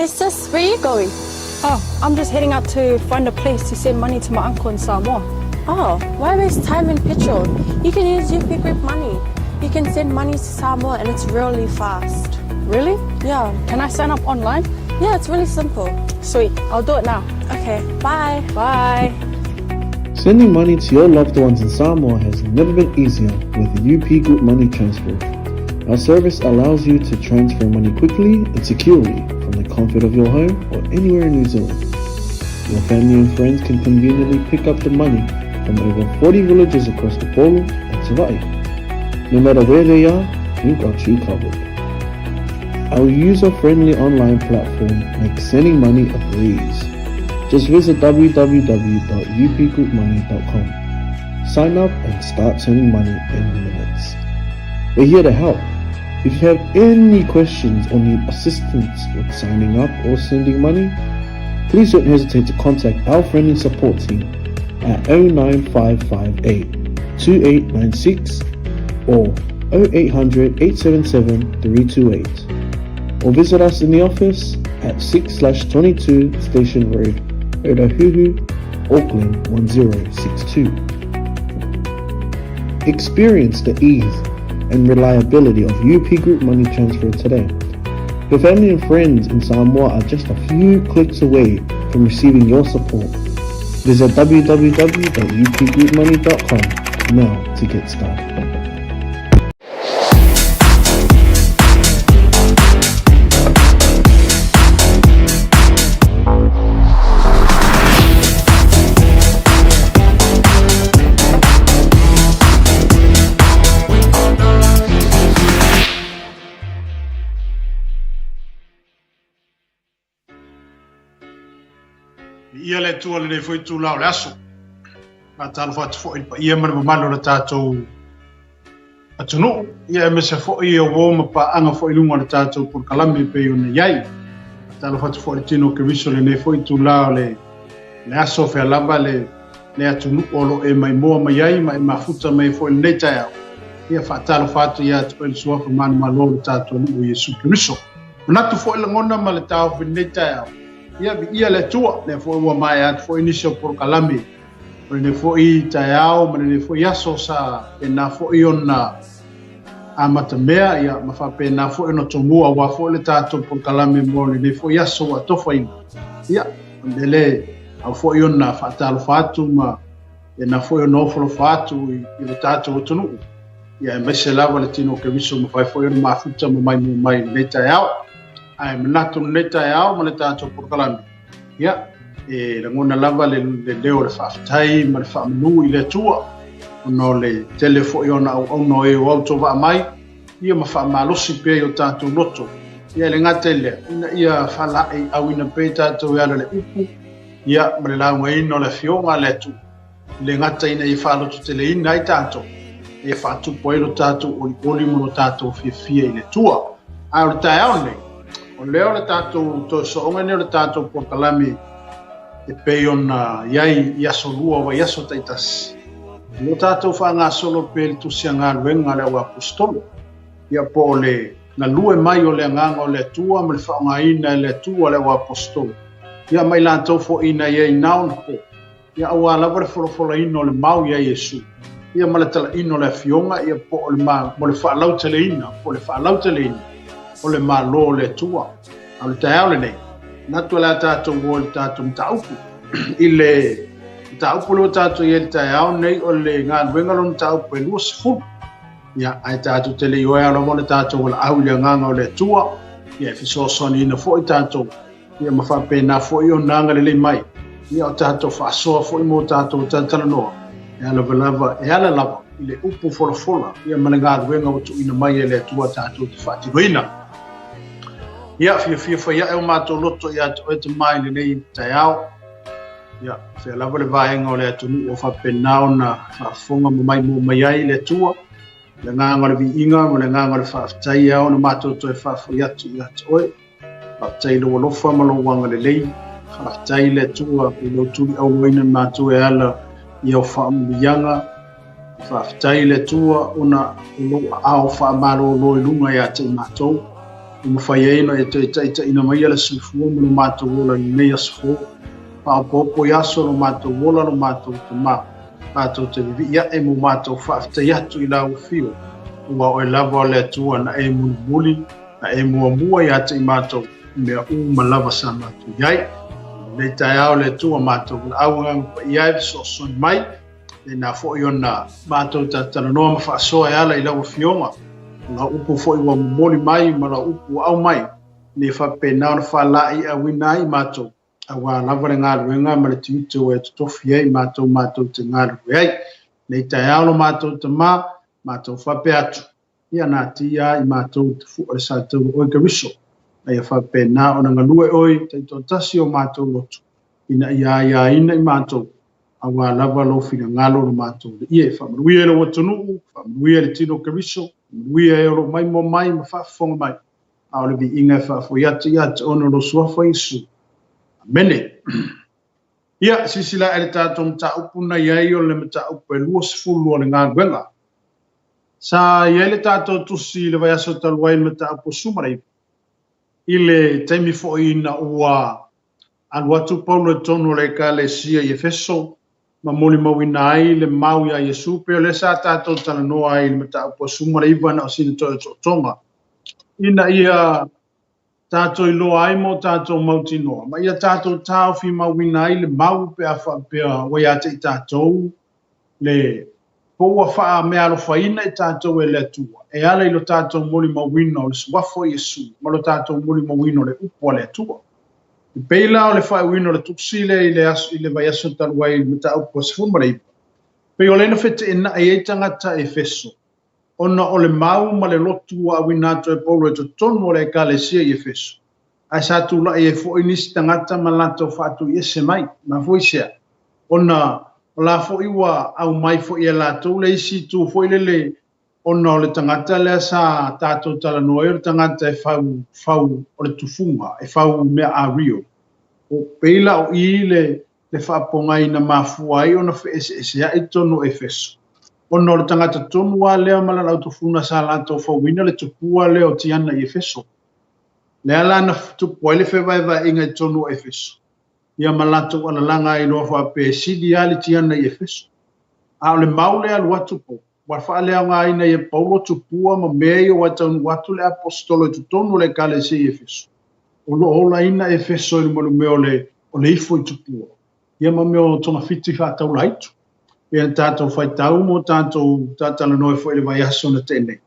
Hey sis, where you going? Oh, I'm just heading out to find a place to send money to my uncle in Samoa. Oh, why waste time and petrol? You can use UP Group Money. You can send money to Samoa and it's really fast. Really? Yeah. Can I sign up online? Yeah, it's really simple. Sweet, I'll do it now. Okay, bye. Bye. Sending money to your loved ones in Samoa has never been easier with UP Group Money Transfer. Our service allows you to transfer money quickly and securely from the comfort of your home or anywhere in New Zealand. Your family and friends can conveniently pick up the money from over 40 villages across the Polo and Savaii. No matter where they are, we've got you covered. Our user-friendly online platform makes sending money a breeze. Just visit www.upgroupmoney.com. Sign up and start sending money in minutes. We're here to help. If you have any questions or need assistance with signing up or sending money, please don't hesitate to contact our friendly support team at 09558 2896 or 0800 877 328 or visit us in the office at 6/22 Station Road, Otahuhu, Auckland 1062. Experience the ease and reliability of UP Group Money Transfer today. Your family and friends in Samoa are just a few clicks away from receiving your support. Visit www.upgroupmoney.com now to get started. Viia le Atua i lenei foi itula o le aso. Faatalofa atu foi i le paia ma le mamalu o le tatou atunuu, ia aemaise foi o uo ma paaga foi i luga o le tatou polokalame e pei ona i ai. Faatalofa atu foi i le tino o Keriso i lenei foi itula o le, le aso fea lava le, le atunuu o lo o e maimoa mai ai ma e mafuta mai foi i lenei taeao. Ia faatalofa atu ia te oe le suafa manumalo o le tatou Alii o Iesu Keriso. Manatu foi lagona ma le taofi i lenei taeao, ia viia le Atua, lea foi ua maea atu foi nisi o polokalame o lenei foi taeao ma lenei foi aso sa faapena foi ona amatamea, ia ma faapena foi ona tomua aua foi le tatou polokalame mo lenei foi aso ua atofaina. Ia, o le mea ao foi ona faatalofa atu ma faapena foi ona ofo alofa atu i le tatou atunuu. Ia, aemaise lava le tino o Keriso mafai foi ona mafuta ma maimoa mai i lenei taeao. Ae manatu i lenei taeao ma le tatou polokalame, ia, e lagona lava le, le leo o le faafetai ma le faamanu i le Atua, ona o le tele foi o ona auauna o e o autovaa mai, ia ma faamalosi pea i o tatou loto. Ia, e le gata i lea, ina ia faalaeiauina pea i tatou e ala i le upu, ia, ma le laugaina o le Afioga a le Atua. E le gata ina ia faalototeleina ai tatou, ia faatupu ai lo tatou olioli ma lo tatou fiafia i le Atua. A o le taeao lenei, o lea o le tatou toe sooga lenei o le tatou polokalame e pei ona i ai i aso lua o vaiaso taitasi. O lo tatou faagasolo pea i le tusi a galuega a le au aposetolo, ia po o le galue mai o le agaga o le Atua ma le faaaogaina e le Atua le au aposetolo, ia ma i latou foi ina ia i na ona po. Ia aua lava le folafolaina o le mau iā Iesu, ia ma le talaina o le Afioga, ia po o le ma, mo le faalauteleina, po o le faalauteleina o le Malo o le Atua. A o le taeao lenei, manatu o le a tatou o i le tatou mataupu. I le mataupu lea ua tatou i ai i le taeao nei, o le galuega lona mataupu e 20. Ia, ae tatou te le i oea lava le tatou valaau i le agaga o le Atua, ia e fesoasoaniina foi tatou Ia ma faapena foi ona agalelei mai, ia o tatou faasoa foi mo tatou talatalanoa, e ala lava, e ala lava i le upu folafola, ia ma le galuega ua tuuina mai e le Atua tatou te faatinoina. Ia, fiafia fai ae o matou loto ia te oe Tama i lenei taeao. Ia, fea lava le vaega o le atunuu o faapena ona faafofoga ma maimoa mai ai le Atua, le agaga o le viiga ma le agaga o le faafetai e ao ona matou toe faafoi atu ia te oe. Faafetai i lou alofa ma lou agalelei. Faafetai i le Atua i lou tuliauaina matou e ala i au faamanuiaga. Faafetai i le Atua ona o lou aao faamalolo i luga ia te i matou. Ua mafai ai ona e toe taitaiina maia le soifua ma lo matou ola i lenei aso fou. Faaopoopo i aso lo matou ola lo matou Tamā, matou te vivii ae mo matou faafetai atu i lau Afio, aua o Oe lava o le Atua na e mulimuli, na e muamua ia te i matou i mea uma lava sa matou i ai. I lenei taeao le Atua matou valaau Agaga Paia e fesoasoani mai, Tēnā foi ona matou talatalanoa ma faasoa e ala i lau Afioga, o lau upu foi ua momoli mai ma lau upu ua aumai, ina ia faapena ona faalaeiauina ai matou, aua lava le galuega ma le tiute ua e totofi ai matou matou te galulue ai. Nei taeao lo matou Tama, matou faapea atu, ia natia i matou te fua le sa taua oe Keriso, a ia faapena ona galue oe taitoatasi o matou loto, ina ia aiaina i matou, aua lava lou finagalo lo matou alii e. Faamanuia i lou atunuu, faamanuia i le tino o Keriso, faamanuia e o lo o maimoa mai ma faafofoga mai, a o le viiga e faafoi atu ia te oe ona o lou Suafa Iesu. Amene. Ia, silasila ae i le tatou mataupu na i ai o le mataupu e 20 o le galuega. Sa i ai le tatou tusi i le vaiaso talu ai i le mataupu o 19, i le taimi foi ina ua alu atu Paulo i totonu o le Ekalesia i Efeso ma molimauina ai le mau iā Iesu, pei o lea sa tatou talanoa ai i le mataupu 19 na o sina toe otootoga, ina ia tatou iloa ai ma o tatou mautinoa, ma ia tatou taofimauina ai le mau pe a faapea ua ia te i tatou le po ua faameaalofaina i tatou e le Atua e ala i lo tatou molimauina o le Suafa o Iesu ma lo tatou molimauina o le Upu a le Atua. E pei la o le faaiuina o le tusi lea i le aso i le vaiaso talu ai i le mataupu a 19, pei o lea na feteenai ai tagata Efeso ona o le mau ma le lotu ua auina atu e Paulo i totonu o le Ekalesia i Efeso, ae sa tulai ai foi nisi tagata ma latou faatuiese mai. Mafua i sea? Ona o la foi ua aumai foi e latou le isi itu foi lele ona o le tagata lea sa tatou talanoa ai o le tagata e fau, fau o le tufuga, e fau mea a rio. O pei la o i le le faapogaina mafua ai ona feeseesea'i totonu o Efeso, ona o le tagata tonu lava lea ma lana autofuna sa latou fauina le tupua lea o Tiana i Efeso. Lea la na tupu ai le fevaevaeaiga i totonu o Efeso, ia ma latou alalaga ai loa faapea e sili lava le Tiana i Efeso. A o le mau lea alu atu po, ua faaleaogaina ai e Paulo tupua ma mea ia ua taunuu atu le aposetolo i totonu o le Ekalesia i Efeso. O lo o olaina Efeso i le mea o le, o le ifo i tupua, ia ma mea o togafiti faataulaitu. Ia na tatou faitau mo tatou tatalanoa foi i le vaiaso na tea nei.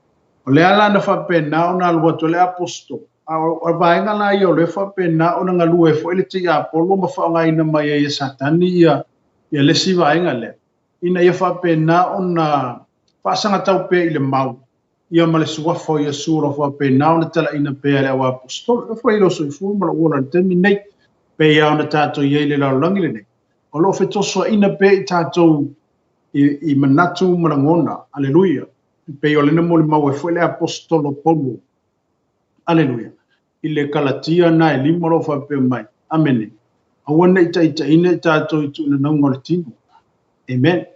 O lea la na faapena ona alu atu le aposetolo, a o le vaega la ia o lea faapena ona galue foi le tiapolo ma faaaogaina mai ai e Satani ia, ia le isi vaega lea, ina ia faapena ona faasagatau pea i le mau, ia ma le suafa o Iesu o lo o faapena ona talaina pea e le au aposetolo. E fai i lou soifua ma lou ola i le taimi nei, pei lava ona tatou i ai i le lalolagi lenei, o lo o fetosoaina pea i tatou i, i manatu ma lagona. Aleluia. Pei o lena molimau ai foi le aposetolo Paulo. Aleluia. I le Kalatia na e lima o lo o faapea mai. Amene. Aua ne i taitaiina i tatou i tuunanauga o le tino. Amen.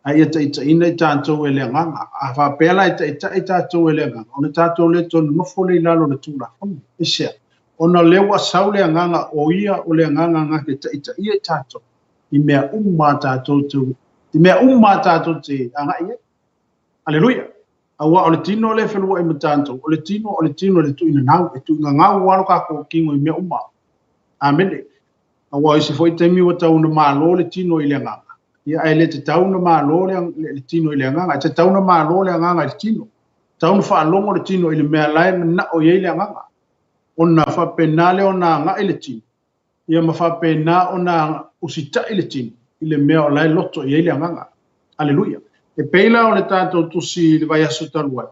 A ia taitaiina i tatou e le Agaga. A faapea la e taitai tatou e le Agaga, ona tatou le toe nonofo lea i lalo o le Tulafono. Aisea? Ona o lea ua sau le Agaga, o Ia o le Agaga na te taitaia i tatou i mea uma a tatou te, i mea uma a tatou te agai ai. Aleluia! Aua o le tino lea e feluai ma tatou, o le tino, o le tino i le tuuinanau, e tuuingagau lava lo tatou tino i mea uma. Amene. Aua o isi foi taimi ua tau ona malo le tino i le agaga. Ia, ae le tatau ona malo le, le, le tino i le agaga. E tatau ona malo le agaga i le tino. Tatau ona faalogo le tino i le mea la e manao i ai le agaga. Ona faapena lea ona agai le tino, ia ma faapena ona usitai le tino i le mea o la e loto i ai le agaga. Aleluia. E pei la o le tatou tusi i le vaiaso talu ai,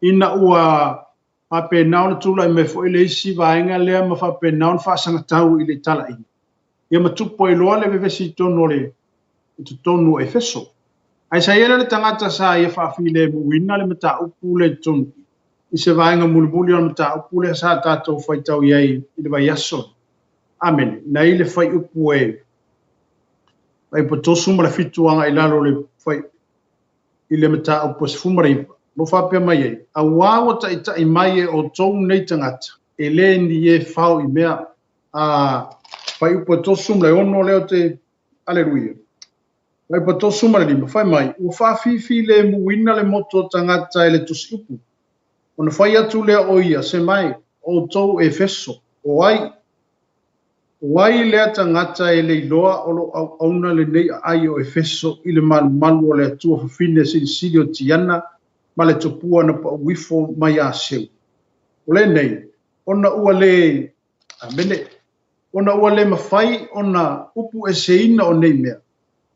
ina ua faapena ona tulai mai foi le isi vaega lea ma faapena ona faasagatau i le talaiga, ia ma tupu ai loa le vevesi i totonu o le i totonu o Efeso. Ae sa i ai la le tagata sa ia faafilemuina le mataupu lea i totonu i se vaega mulimuli o le mataupu lea sa tatou faitau i ai i le vaiaso. Amene. Na i le fuaiupu e fuaiupu 37 agai i lalo o le fai i le mataupu e 19, lo faapea mai ai, Auā ua taitai mai e outou nei tagata, E le ni e fao i mea a fuaiupu e 36 lea o te Aleluia. Fuaiupu e 35, fai mai, ua faafifilemuina le motu o tagata e le tusiupu. Ona fai atu lea o ia, se mai, outou Efeso, o ai, o ai lea tagata e le iloa o lo auauna lenei aai o Efeso i le malumalu o le Atua fafine silisili o Tiana ma le tupua na pau ifo mai Aseu. O lenei, ona ua le, amene, ona ua le mafai ona upu eseina o nei mea,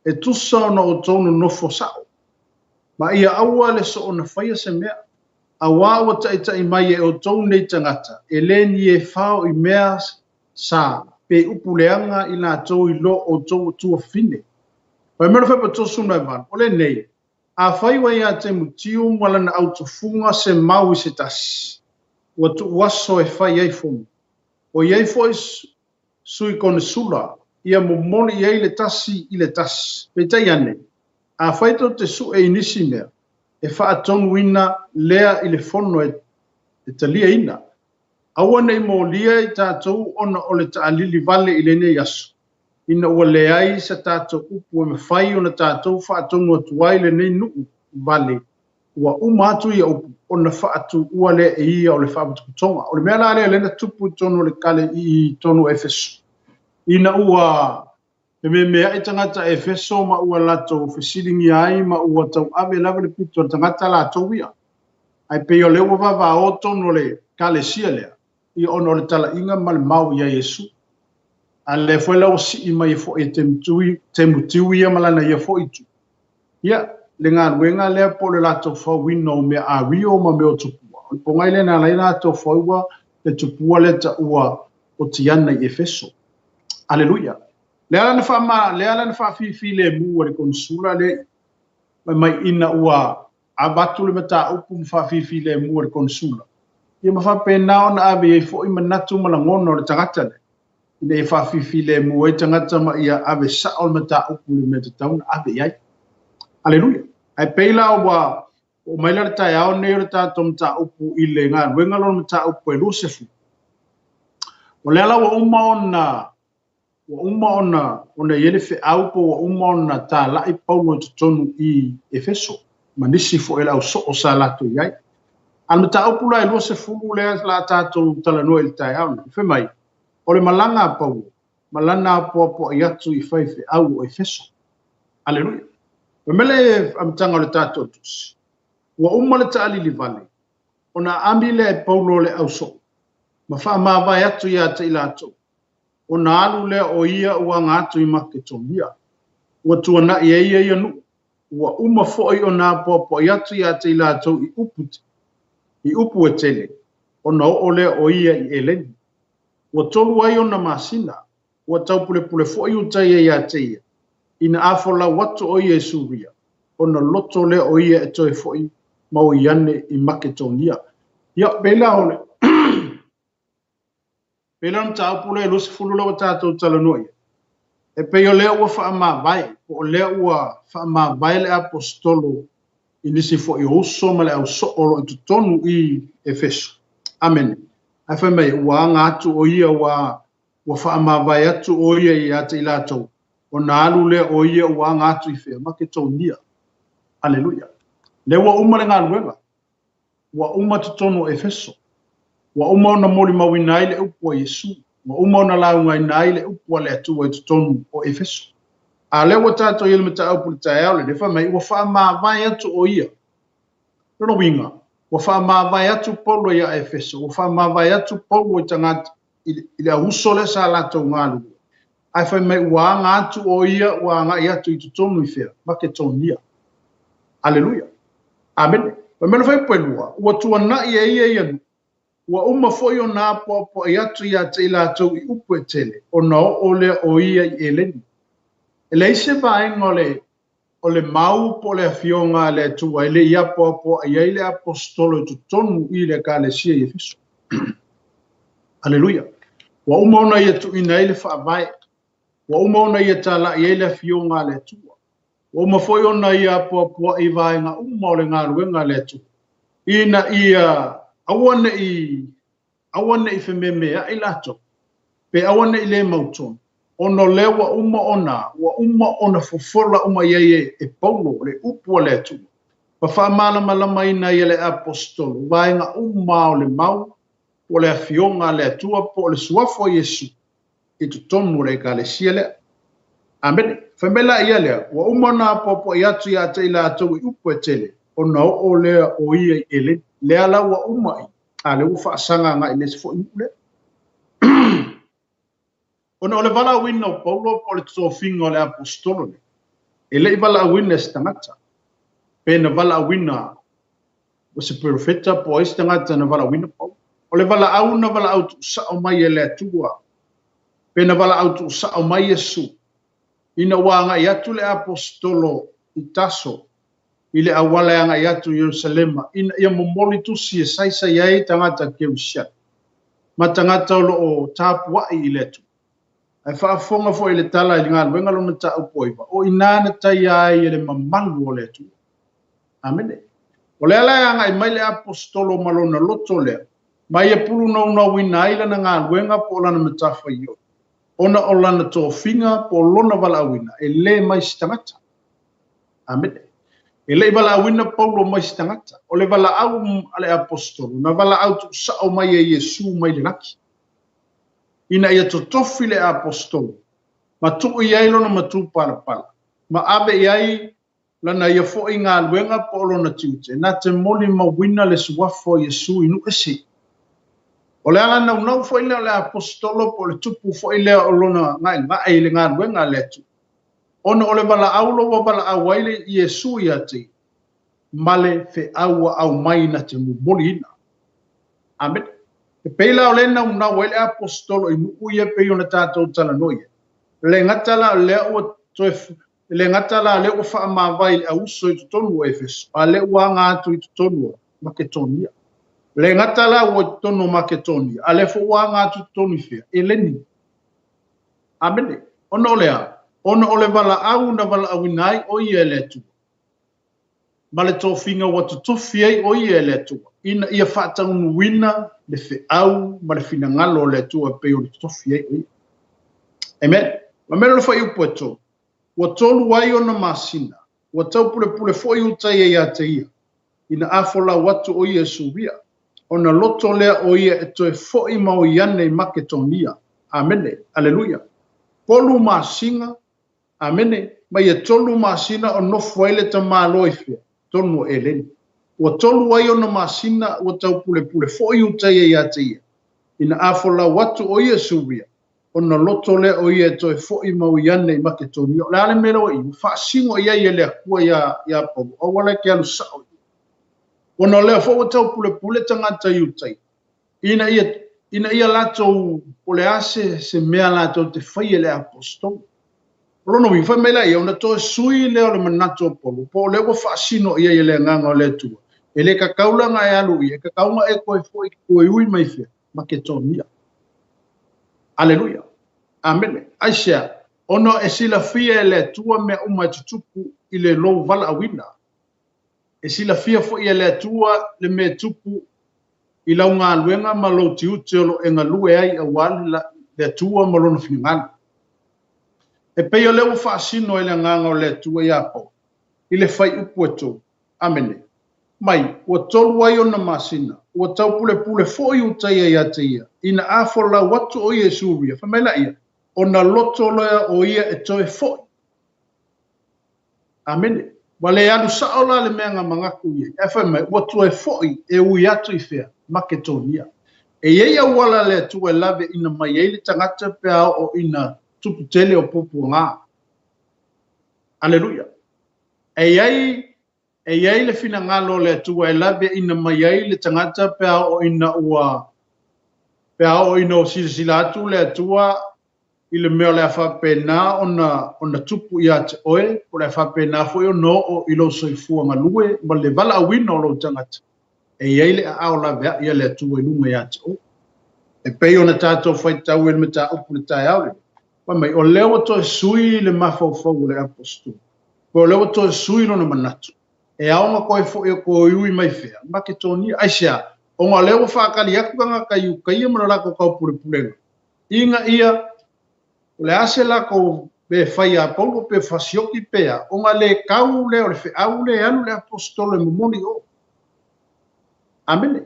e tusa ona outou nonofo sa'o. Ma ia aua le soona faia se mea, auā ua ta'ita'i mai e outou nei tagata, e le ni e fao i mea sa pe upu leaga i latou i lo outou Atua fafine. Fai mai le fuaiupu 38, o lenei, afai ua iā Temutiu ma lana autufuga se mau i se tasi, ua tuuaso e fai ai fono. O i ai foi sui konesula, ia momoli i ai le tasi i le tasi. Peitai ane, afai tou te su'e i nisi mea, e faatonuina lea i le fono e taliaina. Aua nei molia i tatou ona o le ta'alili vale i lenei aso, ina ua leai sa tatou upu e mafai ona tatou faatonu atu ai lenei nu'u vale, ua uma atu ia upu, ona faatuua lea e ia o le faapotopotoga. O le mea la lea lea na tupu i totonu o le kale i totonu o Efeso. Ina ua fememea'i tagata Efeso ma ua latou fesiligia ai ma ua tauave lava le pito o le tagata latou ia. Ae pei o lea ua vavao tonu o le kalesia lea, ia ona o le tala'iga ma le mau ia Iesu. A lea foi la ua si'i mai foi e Temutiu ia ma lana ia foi itu. Ia, le galuega lea po o le latou fauina o mea ario ma mea o tupua. O le pogai lea na ala ai latou faua le tupua lea ta'ua o Tiana i Efeso. Aleluia. Lea la na faama, lea la na faafifilemu e le konesula lea fai mai ina ua avatu le mataupu ma faafifilemu e le konesula. Ia ma faapena ona ave ai foi manatu ma lagona o le tagata lea. Ina ia faafifilemu ai tagata ma ia ave sa'o le mataupu i le mea tatau ona ave i ai. Aleluia. Ae pei la ua oo mai la le taeao nei o le tatou mataupu i le galuega lona mataupu e 20. O lea la ua uma ona i ai le feau po ua uma ona tala'i Paulo i totonu i Efeso ma nisi foi o le ausoo sa latou i ai. A le mataupu la e 20 lea la tatou talanoa i le taeao nei, fai mai, o le malaga a Paulo ma lana apoapoai atu i faifeau o Efeso. Aleluia. Fai mai le amataga o le tatou tusi, ua uma le ta'alili vale, ona aami lea e Paulo le ausoo, ma faamavae atu ia te i latou, ona alu lea o ia ua aga atu i Maketonia. Ua tuana'i e ia ia nu'u, ua uma foi ona apoapoai atu ia te i latou i upu, i upu e tele, ona oo lea o ia i Eleni. Ua 3 ai ona masina, ua taupulepule foi uta ia ia te ia, ina afolau atu o ia i Suria, ona loto lea o ia e toe foi ma o i ane i Maketonia. Ia, pei la o le pei la o le mataupu lea e 20 lea ua tatou talanoa i ai. E pei o lea ua faamavae, po o lea ua faamavae le aposetolo i nisi foi o uso ma le ausoo o lo o i totonu i Efeso. Amene. Ae fai mai, ua aga atu o ia, ua faamavae atu o ia ia te i latou, ona alu lea o ia ua aga atu i fea, Maketonia. Aleluia. Lea ua uma le galuega, ua uma totonu o Efeso, ua uma ona molimauina ai le upu a Iesu, ua uma ona laugaina ai le upu a le Atua i totonu o Efeso. A lea ua tatou i le mataupu i le taeao lenei, fai mai, ua faamavae atu o ia. Lona uiga, ua faamavae atu Paulo ia Efeso, ua faamavae atu Paulo i tagata i le auuso lea sa latou galulue. Ae fai mai ua aga atu o ia, ua aga'i atu i totonu i fea, Maketonia. Aleluia. Amene. Fai mai le fuaiupu e 2, ua tuana'i e ia ia nu'u, ua uma foi ona apoapoai atu ia te i latou i upu e tele, ona oo lea o ia i Eleni. E leai se vaega o le mau po o le afioga a le Atua e le i apoapoai ai le aposetolo i totonu i le ekalesia i Efeso. Aleluia. Ua uma ona ia tuuina ai le faavae, ua uma ona ia tala'i ai le afioga a le Atua, ua uma foi ona ia apoapoai i vaega uma o le galuega a le Atua, ina ia aua ne'i Aua ne i fememeaʻi latou, pe aua ne i le mautonu, ona o lea ua uma ona, ua uma ona fofola uma i ai e Paulo le upu a le Atua, ma faamalamalamaina ai e le Aposetolo vaega uma o le mau, po o le Afioga a le Atua, po o le Suafa o Iesu, i totonu o le Ekalesia lea. Amene. Fai mai la ia lea, ua uma ona apoapoai atu ia te i latou i upu e tele, ona oo lea o ia i Eleni. Lea la ua uma i, a lea ua faasaga agai i le isi foi nuu lea. Ona o le valaauina o Paulo po o le totofiga o le aposetolo lea, e le i valaauina e se tagata, pe na valaauina o se perofeta po o ai se tagata na valaauina Paulo. O le valaau na valaau tuusao mai e le Atua, pe na valaau tuusao mai Iesu, ina ua agai atu le aposetolo i Taso, i le auala e agai atu i Ierusalema, ina ia momoli tusi e saisai ai tagata Kerisiano, ma tagata o lo o tapuai i le Atua. Ae faafofoga foi i le tala i le galuega lona mataupu 9, o i ina na taia ai e le mamalu o le Atua. Amene. O lea la e agai mai le aposetolo ma lona loto lea, ma ia pulunaunauina ai lana galuega po o lana matafaioi, ona o lana tofiga po o lona valaauina, e le mai se tagata. Amene. E le i valaauina Paulo mai se tagata. O le valaau a le aposetolo, na valaau tuusao mai e Iesu mai le lagi, ina ia totofi le aposetolo, ma tuu i ai lona matupalapala, ma ave i ai lana ia foi galuega po o lona tiute, na te molimauina le suafa o Iesu i nuu ese. O le ala naunau foi lea o le aposetolo po o le tupu foi lea o lona gaegae i le galuega a le Atua, ona o le valaau lo ua valaau ai le Iesu ia te ia, ma le feau ua aumai na te momoliina. Amene. E pei la o le naunau ai le aposetolo i nuu ia pei ona tatou talanoa i ai. Le gata la o lea ua toe E le gata la lea ua faamavae i le auuso i totonu o Efeso, a lea ua aga atu i totonu o Maketonia. E le gata la ua i totonu o Maketonia, a lea foi ua aga atu i totonu i fea? Eleni. Amene. Ona o le a? Ona o le valaau na valaauina ai o ia e le Atua, ma le tofiga ua totofi ai o ia e le Atua, ina ia faataunuuina le feau ma le finagalo o le Atua e pei ona totofi ai o ia. Amen. Ma mea le fuaiupu e 3. Ua 3 ai ona masina, ua taupulepule foi uta ia ia te ia, ina a folau atu o ia i Suria, ona loto lea o ia e toe foi ma oi ane i Maketonia. Amene. Aleluia. Tolu masina, amene, ma ia 3 masina o nofo ai le tamāloa i fea, tonu o Eleni. Ua 3 ai ona masina, ua taupulepule foi uta ia ia te ia, ina a folau atu o ia i Suria, ona loto lea o ia e toe foi ma oi ane i Maketonia. O le a le mea lea ua i, ua faasino i ai e le Atua ia Paulo, aua la e te alu sao i ia. Ona o lea foi ua taupulepule tagata Iutai, ina ia latou, po o le a se mea latou te fai e le aposetolo. O lona uiga, fai mai la ia, ona toe sui lea o le manatu o Paulo, po o lea ua faasino i ai e le agaga o le Atua. E le kakau la na e alu i, e kakau na e toe foi toe ui mai fea, Maketonia. Aleluia. Amene. Aisea, ona e silafia e le Atua mea uma e tutupu i le lou valaauina. E silafia foi e le Atua le mea e tupu i lau galuega ma lou tiute o lo e galue ai aua le Atua ma lona finagalo. E pei o lea ua faasino e le agaga o le Atua ia Paulo, i le fuaiupu e 3. Amene. Mai, ua 3 ai ona masina, ua taupulepule foi uta ia ia te ia, ina a folau atu o ia i Suria, fai mai la ia, ona loto lea o ia e toe foi. Amene. Ua le alu sao la le mea na manatu i ai. Ae fai mai, ua toe foi e ui atu i fea, Maketonia. E i ai auala le Atua e lave ina mai ai le tagata pe a oo ina tupu tele o puapuaga. Aleluia. E i ai le finagalo o le Atua e lave ina mai ai le tagata pe a oo ina ua, pe a oo ina ua silasila atu le Atua i le mea o le a faapena ona tupu ia te oe, po o le a faapena foi ona oo i lou soifua galue ma le valaauina o lou tagata, e i ai le aao laveai a le Atua i luga ia te oe. E pei ona tatou faitau i le mataupu i le taeao lenei, fai mai, o lea ua toe sui le mafaufau o le aposetolo, po o lea ua toe sui lona manatu, e ao ona toe foi o toe ui mai fea, Maketonia. Aisea? Ona o lea ua faatali atu tagata i uta ia ma le latou taupulepulega, ina ia, o le a se latou mea e fai ia Paulo pe fasioti pe a, ona le tau lea o le feau lea e alu le aposetolo e momoli i o. Amene.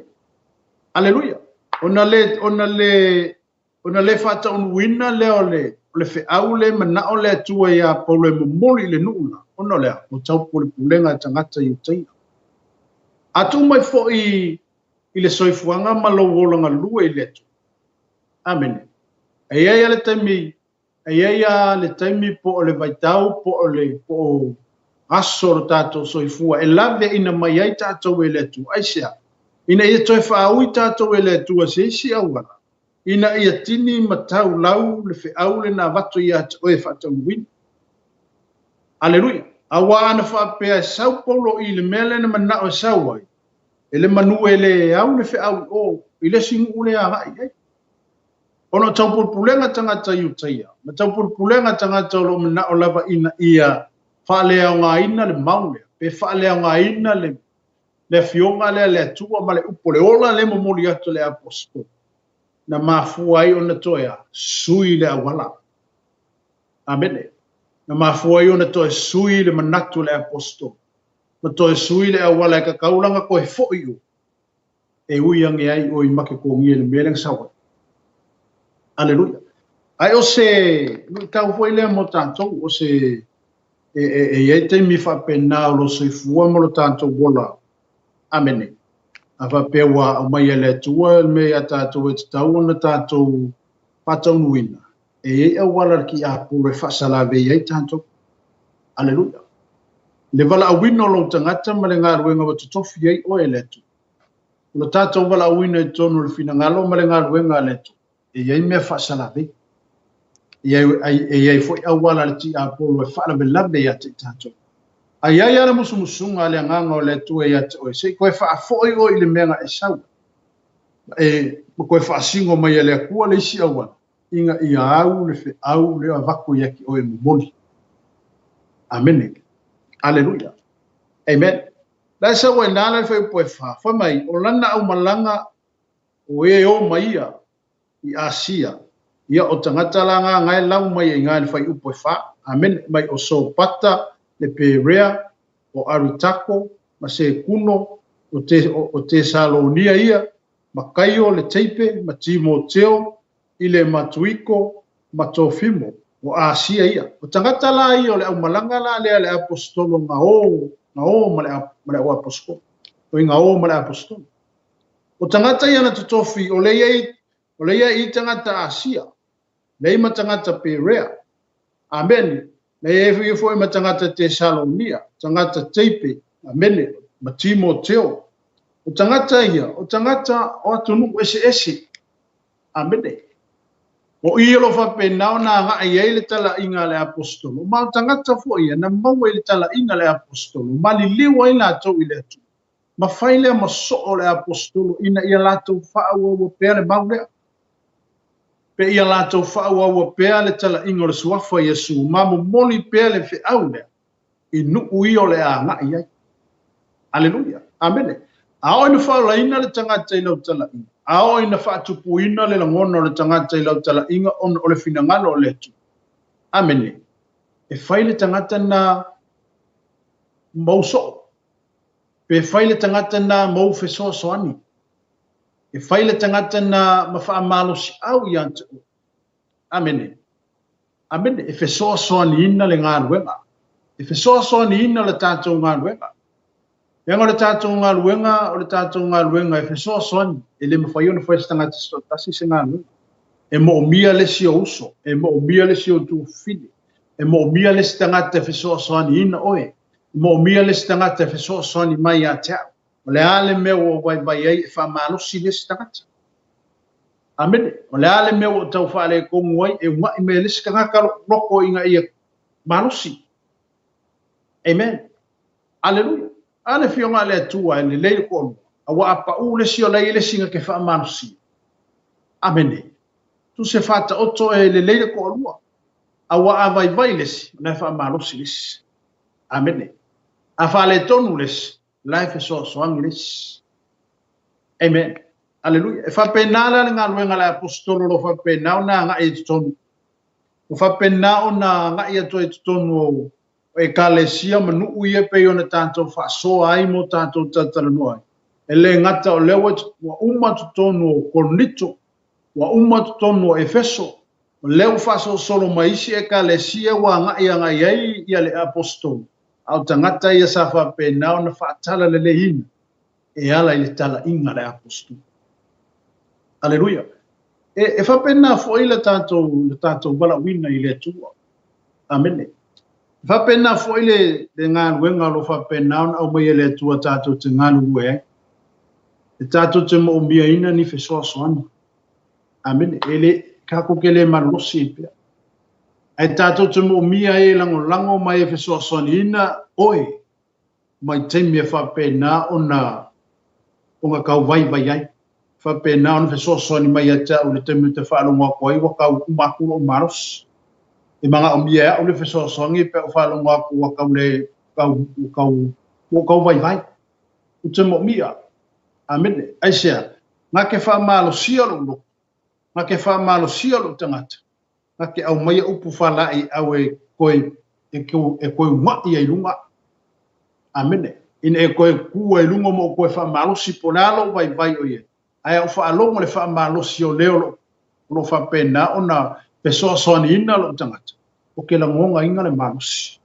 Aleluia. Ona le, ona le, ona le faataunuuina lea o le, o le feau lea e manao le Atua iā Paulo e momoli i le nuu la, ona o le a? Ua taupulepulega e tagata i uta ia. A tuu mai foi i le soifuaga ma lou ola galue i le Atua. Amene. E i ai a le taimi, e i ai a le taimi po o le vaitau po o le, po o aso o lo tatou soifua e laveaina mai ai tatou e le Atua. Aisea? Ina ia toe faaui tatou e le Atua se isi auala, ina ia tini ma tau lau le feau lena avatu ia te oe e faataunuuina. Aleluia! Auā ana faapea e sau Paulo i le mea lea na manao e sau ai, e le manu e le au le feau i o i le isi nuu lea agai i ai. Ona o taupulepulega tagata Iutaia, ma taupulepulega tagata o lo o manao lava ina ia faaleaogaina le mau lea, pe faaleaogaina le le Afioga lea a le Atua ma le upu o le ola lea e momoli atu e le Aposetolo, na mafua ai ona toe a? Sui le auala. Amene. Na mafua ai ona toe sui le manatu o le Aposetolo, ma toe sui le auala e tatau lana toe foi i o, e ui ane ai oe i make togia i le mea lea na sau ai. Aleluia. Ae o se luitau foi lea mo tatou, o se e, e, e i ai taimi faapena o lo soifua ma lo tatou ola. Amene. A faapea ua aumai e le Atua le mea ia tatou e tatau ona tatou faataunuuina, e i ai auala le tiapolo e faasalavei ai tatou. Aleluia. Le valaauina o lou tagata ma le galuega ua totofi ai oe e le Atua. O lo tatou valaauina i totonu o le finagalo ma le galuega a le Atua, e i ai mea faasalavei. E i ai foi auala a le tiapolo e faalavelave ia te i tatou. A i ai lava le musumusuga a le Agaga o le Atua ia te oe, se i toe faafoi oe i le mea na e sau ai, e ma toe faasino mai e le Atua le isi auala, ina ia au le feau lea avatu ia te oe e momoli. Amene. Aleluia. Amen. La e sau ai nā la le fuaiupu e fa, fai mai, o lana aumalaga o e o mai ia i Asia, ia o tagata la nga nga e lau mai ai nga le fuaiupu e fa. Amene. Mai o Sopata, le Perea, o Aritako, ma Sekuno, o, te, o, o Tesalonia ia, ma Kaio le Teipe, ma Timoteo, i le Matuiko, ma Tofimo, o Asia ia. O tagata la ia o le aumalaga la lea le aposetolo na o, na o ma le, ma le au aposetolo. O i na o ma le aposetolo. O tagata ia na totofi, o le iai, o le iai i tagata Asia, lei ma tagata Perea. Amene. Lei e foi ma tagata Tesalonia, tagata Teipe, amene, ma Timoteo. O tagata ia, o tagata o atunuu eseese. Amene. O i o lo o faapena ona agai ai le talaiga a le Aposetolo, ma o tagata foi ia na maua i le talaiga a le Aposetolo, ma liliu ai latou i le Atua, ma fai lea ma soo le Aposetolo ina ia latou faaauaua pea le mau lea, pe ia latou faaauaua pea le talaiga o le Suafa Iesu, ma momoli pea le feau lea i nuu ia o le a agai ai. Aleluia. Amene. A oo ina faaolaina le tagata i lau talaiga, a oo ina faatupuina le lagona o le tagata i lau talaiga ona o le finagalo o le Atua. Amene. E fai le tagata na mau soo. Pe fai le tagata na mau fesoasoani. E fai le tagata na ma faamalosiau ia te oe. Amene. Amene. E fesoasoaniina le galuega. E fesoasoaniina le tatou galuega. Leaga o le tatou galuega, o le tatou galuega e fesoasoani. E le mafai ona fai se tagata se toatasi se galuega. E moomia le isi o uso, e moomia le isi o tuafafine, e moomia le isi tagata e fesoasoaniina oe, e moomia le isi tagata e fesoasoani mai ia te au. O le a le mea ua ou vaivai ai e faamalosi le isi tagata? Amene. O le a le mea ua ou tau faaletonu ai e unaʻi mai e le isi tagata loʻu loko ina ia malosi? Amen. Aleluia. A le Afioga a le Atua e lelei le toalua, aua a paʻu le isi o la e i ai le isi na te faamalosia. Amene. Tusa e faataoto e lelei le toalua, aua a vaivai le isi, o la e faamalosi le isi. Amene. A faaletonu le isi, o la e fesoasoani le isi. Amen. Aleluia. E faapena la le galuega a le aposetolo o lo o faapena ona agai i totonu. Ua faapena ona agai atu ai i totonu o ekalesia ma nuu ia e pei ona tatou faasoa ai mo tatou talatalanoa ai. E le gata o lea ua uma totonu o Korinito, ua uma totonu o Efeso, o lea ua faasolosolo mai isi ekalesia ua agai agai ai ia le aposetolo, a o tagata ia sa faapena ona faatalaleleiina e ala i le talaiga a le aposetolo. Aleluia. E, e faapena foi le tatou, le tatou valaauina i le Atua. Amene. E faapena foi le, le galuega o lo o faapena ona aumai e le Atua tatou te galulue ai. E tatou te moomiaina ni fesoasoani. Amene. E le, tatou te le malolosi ai pea. Ae tatou te moomia ai e lagolago mai e fesoasoaniina oe mai taimi e faapena ona ona tau vaivai ai. Faapena ona fesoasoani mai ia te au i le taimi ou te faalogo atu ai ua tau uma atu lou malosi. E manaomia e au le fesoasoani pe a ou faalogo atu ua tau le tau ua tau ua tau vaivai. Ou te moomia. Amene. Aisea? Na te faamalosia lou loto, na te faamalosia lou tagata, na te aumaia upu faalaeiau e toe e e toe una'i ai i luga. Amene. Ina e toe ku ai i luga ma ou toe faamalosi po o le a lou vaivai o i ai. Ae a ou faalogo i le faamalosi o le o lo o lo faapena ona fesoasoaniina lou tagata, ou te lagonaina le malosi.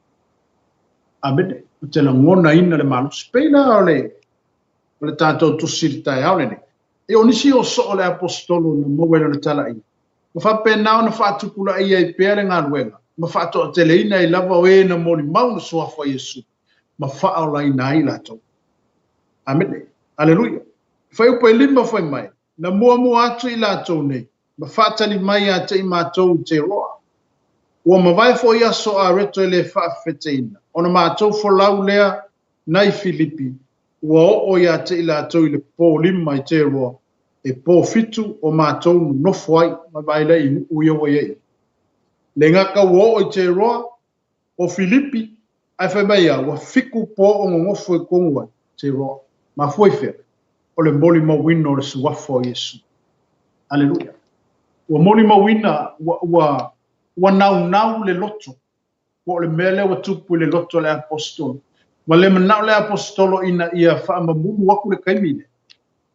Amene. Ou te lagonaina le malosi. Pei la o le o le tatou tusi i le taeao lenei. E o nisi o soo le aposetolo na maua i lana talaiga, ma faapena ona faatupulaia ai pea le galuega, ma faatoateleina ai lava o e na molimau le suafa o Iesu, ma faaolaina ai latou. Amene. Aleluia. Fuaiupu e 5 fai mai, Na muamua atu i latou nei, ma faatali mai ia te i matou i Teroa. Ua mavae foi aso a Areto e le faafefeteina, ona matou folau lea nai Filipi, ua oo ia te i latou i le po 5 i Teroa, e po 7 o matou nonofo ai, ma vaai lea i nuu ia ua i ai. Le gata ua oo i Teroa, o Filipi, ae fai mai ia, ua 7 po o nonofo i tonu ai, Teroa. Mafua i fea? O le molimauina o le suafa o Iesu. Aleluia. Ua molimauina, ua, ua, ua naunau le loto po o le mea lea ua tupu i le loto o le aposetolo. Ua le manao le aposetolo ina ia faamamulu aku le taimi lea.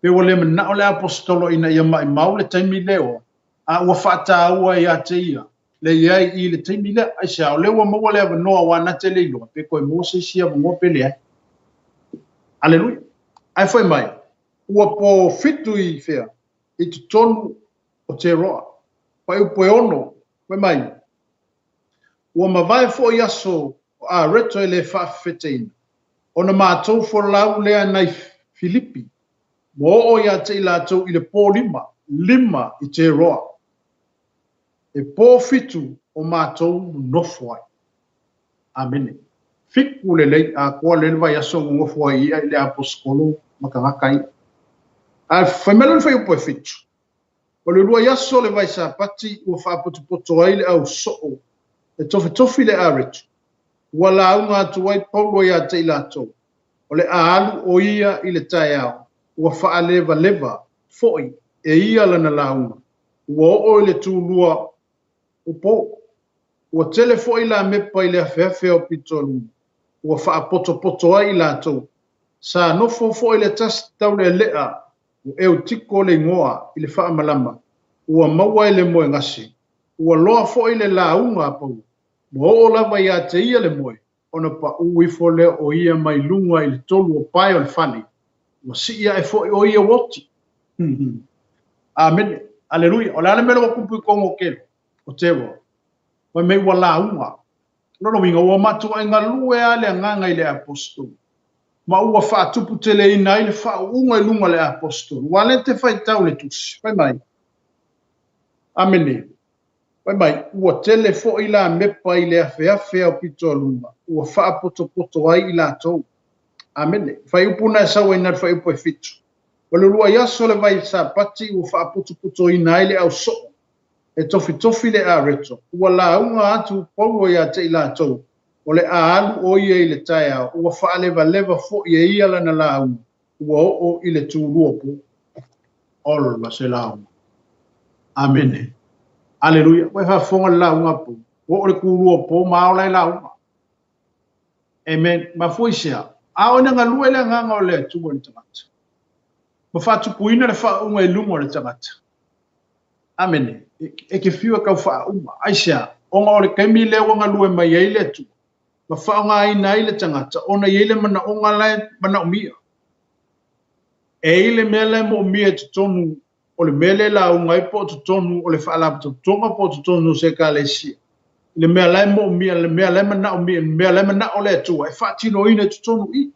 Pe ua le manao le aposetolo ina ia maimau le taimi lea, a ua faataua ia te ia le i ai i le taimi lea. Aisea? O lea ua maua le avanoa aua na te le iloa pe toe maua se isi avanoa pe leai. Aleluia. Ae fai mai, ua po 7 i fea? I totonu o Teroa. Fuaiupu e 6, fai mai, Ua mavae foi aso o Areto e le faafefeteina, ona matou folau lea nai Filipi, ua oo ia te i latou i le po 5, 5 i Teroa. E po 7 o matou nonofo ai. Amene. 7 lelei atoa lea le vaiaso nonofo ai ia i le aposetolo ma tagata ia. Ae fai mai loa le fuaiupu e 7, O le uluai aso o le Vaisapati ua faapotopoto ai le au soo e tofitofi le Areto, ua lauga atu ai Paulo ia te i latou, o le a alu o ia i le taeao, ua faalevaleva foi e ia lana lauga, ua oo i le tulua o po. Ua tele foi lamepa i le afeafe o Pitoluga, ua faapotopoto ai i latou. Sa nofo foi le tasi taulealea Ua Eutiko le igoa i le faamalama, ua maua e le moegase, ua loa foi le lauga a Paulo, ua oo lava ia te ia le moe, ona paū ifo lea o ia mai luga i le 3 o pae o le fale, ua sii ae foi o ia ua oti. Amene. Aleluia. O le a le mea lea ua tupu i totonu o Kelo, o Teroa? Fai mai ua lauga. O lona uiga, ua matuai galue lava le agaga i le aposetolo, ma ua faatuputeleina ai le faauuga i luga o le aposetolo. Ua lea te faitau le tusi, fai mai, Amene, fai mai, ua tele foi lamepa i le afeafe ao pitoaluga, ua faapotopoto ai i latou. Amene. Fuaiupu na e sau ai na le fuaiupu e 7. O le uluai aso o le vai Sapati ua faapotopotoina ai le au soo e tofitofi le Areto, ua lauga atu Paulo ia te i latou, o le a alu o ia i le taeao, ua faalevaleva foi e ia lana lauga, ua oo i le tulua po. Ola se lauga. Amene. Aleluia. Ua e faafofoga i le lauga a Paulo. Ua oo i le kulua o po ma ao la e lauga. Amen. Mafua i se a? A o ina galue le Agaga o le Atua i le tagata, ma faatupuina le faauuga i luga o le tagata. Amene. E te fiu e tau faauuga. Aisea? Ona o le taimi lea ua galue mai ai le Atua, ma faaaogaina ai le tagata, ona e i ai le manaoga la e manaomia. E i ai le mea la e moomia i totonu o le mea lea e lauga ai po o totonu o le faalapotopotoga po o totonu o se ekalesia, i le mea la e moomia, le mea la e manaomia, le mea la e manao le Atua e faatinoina i totonu i i.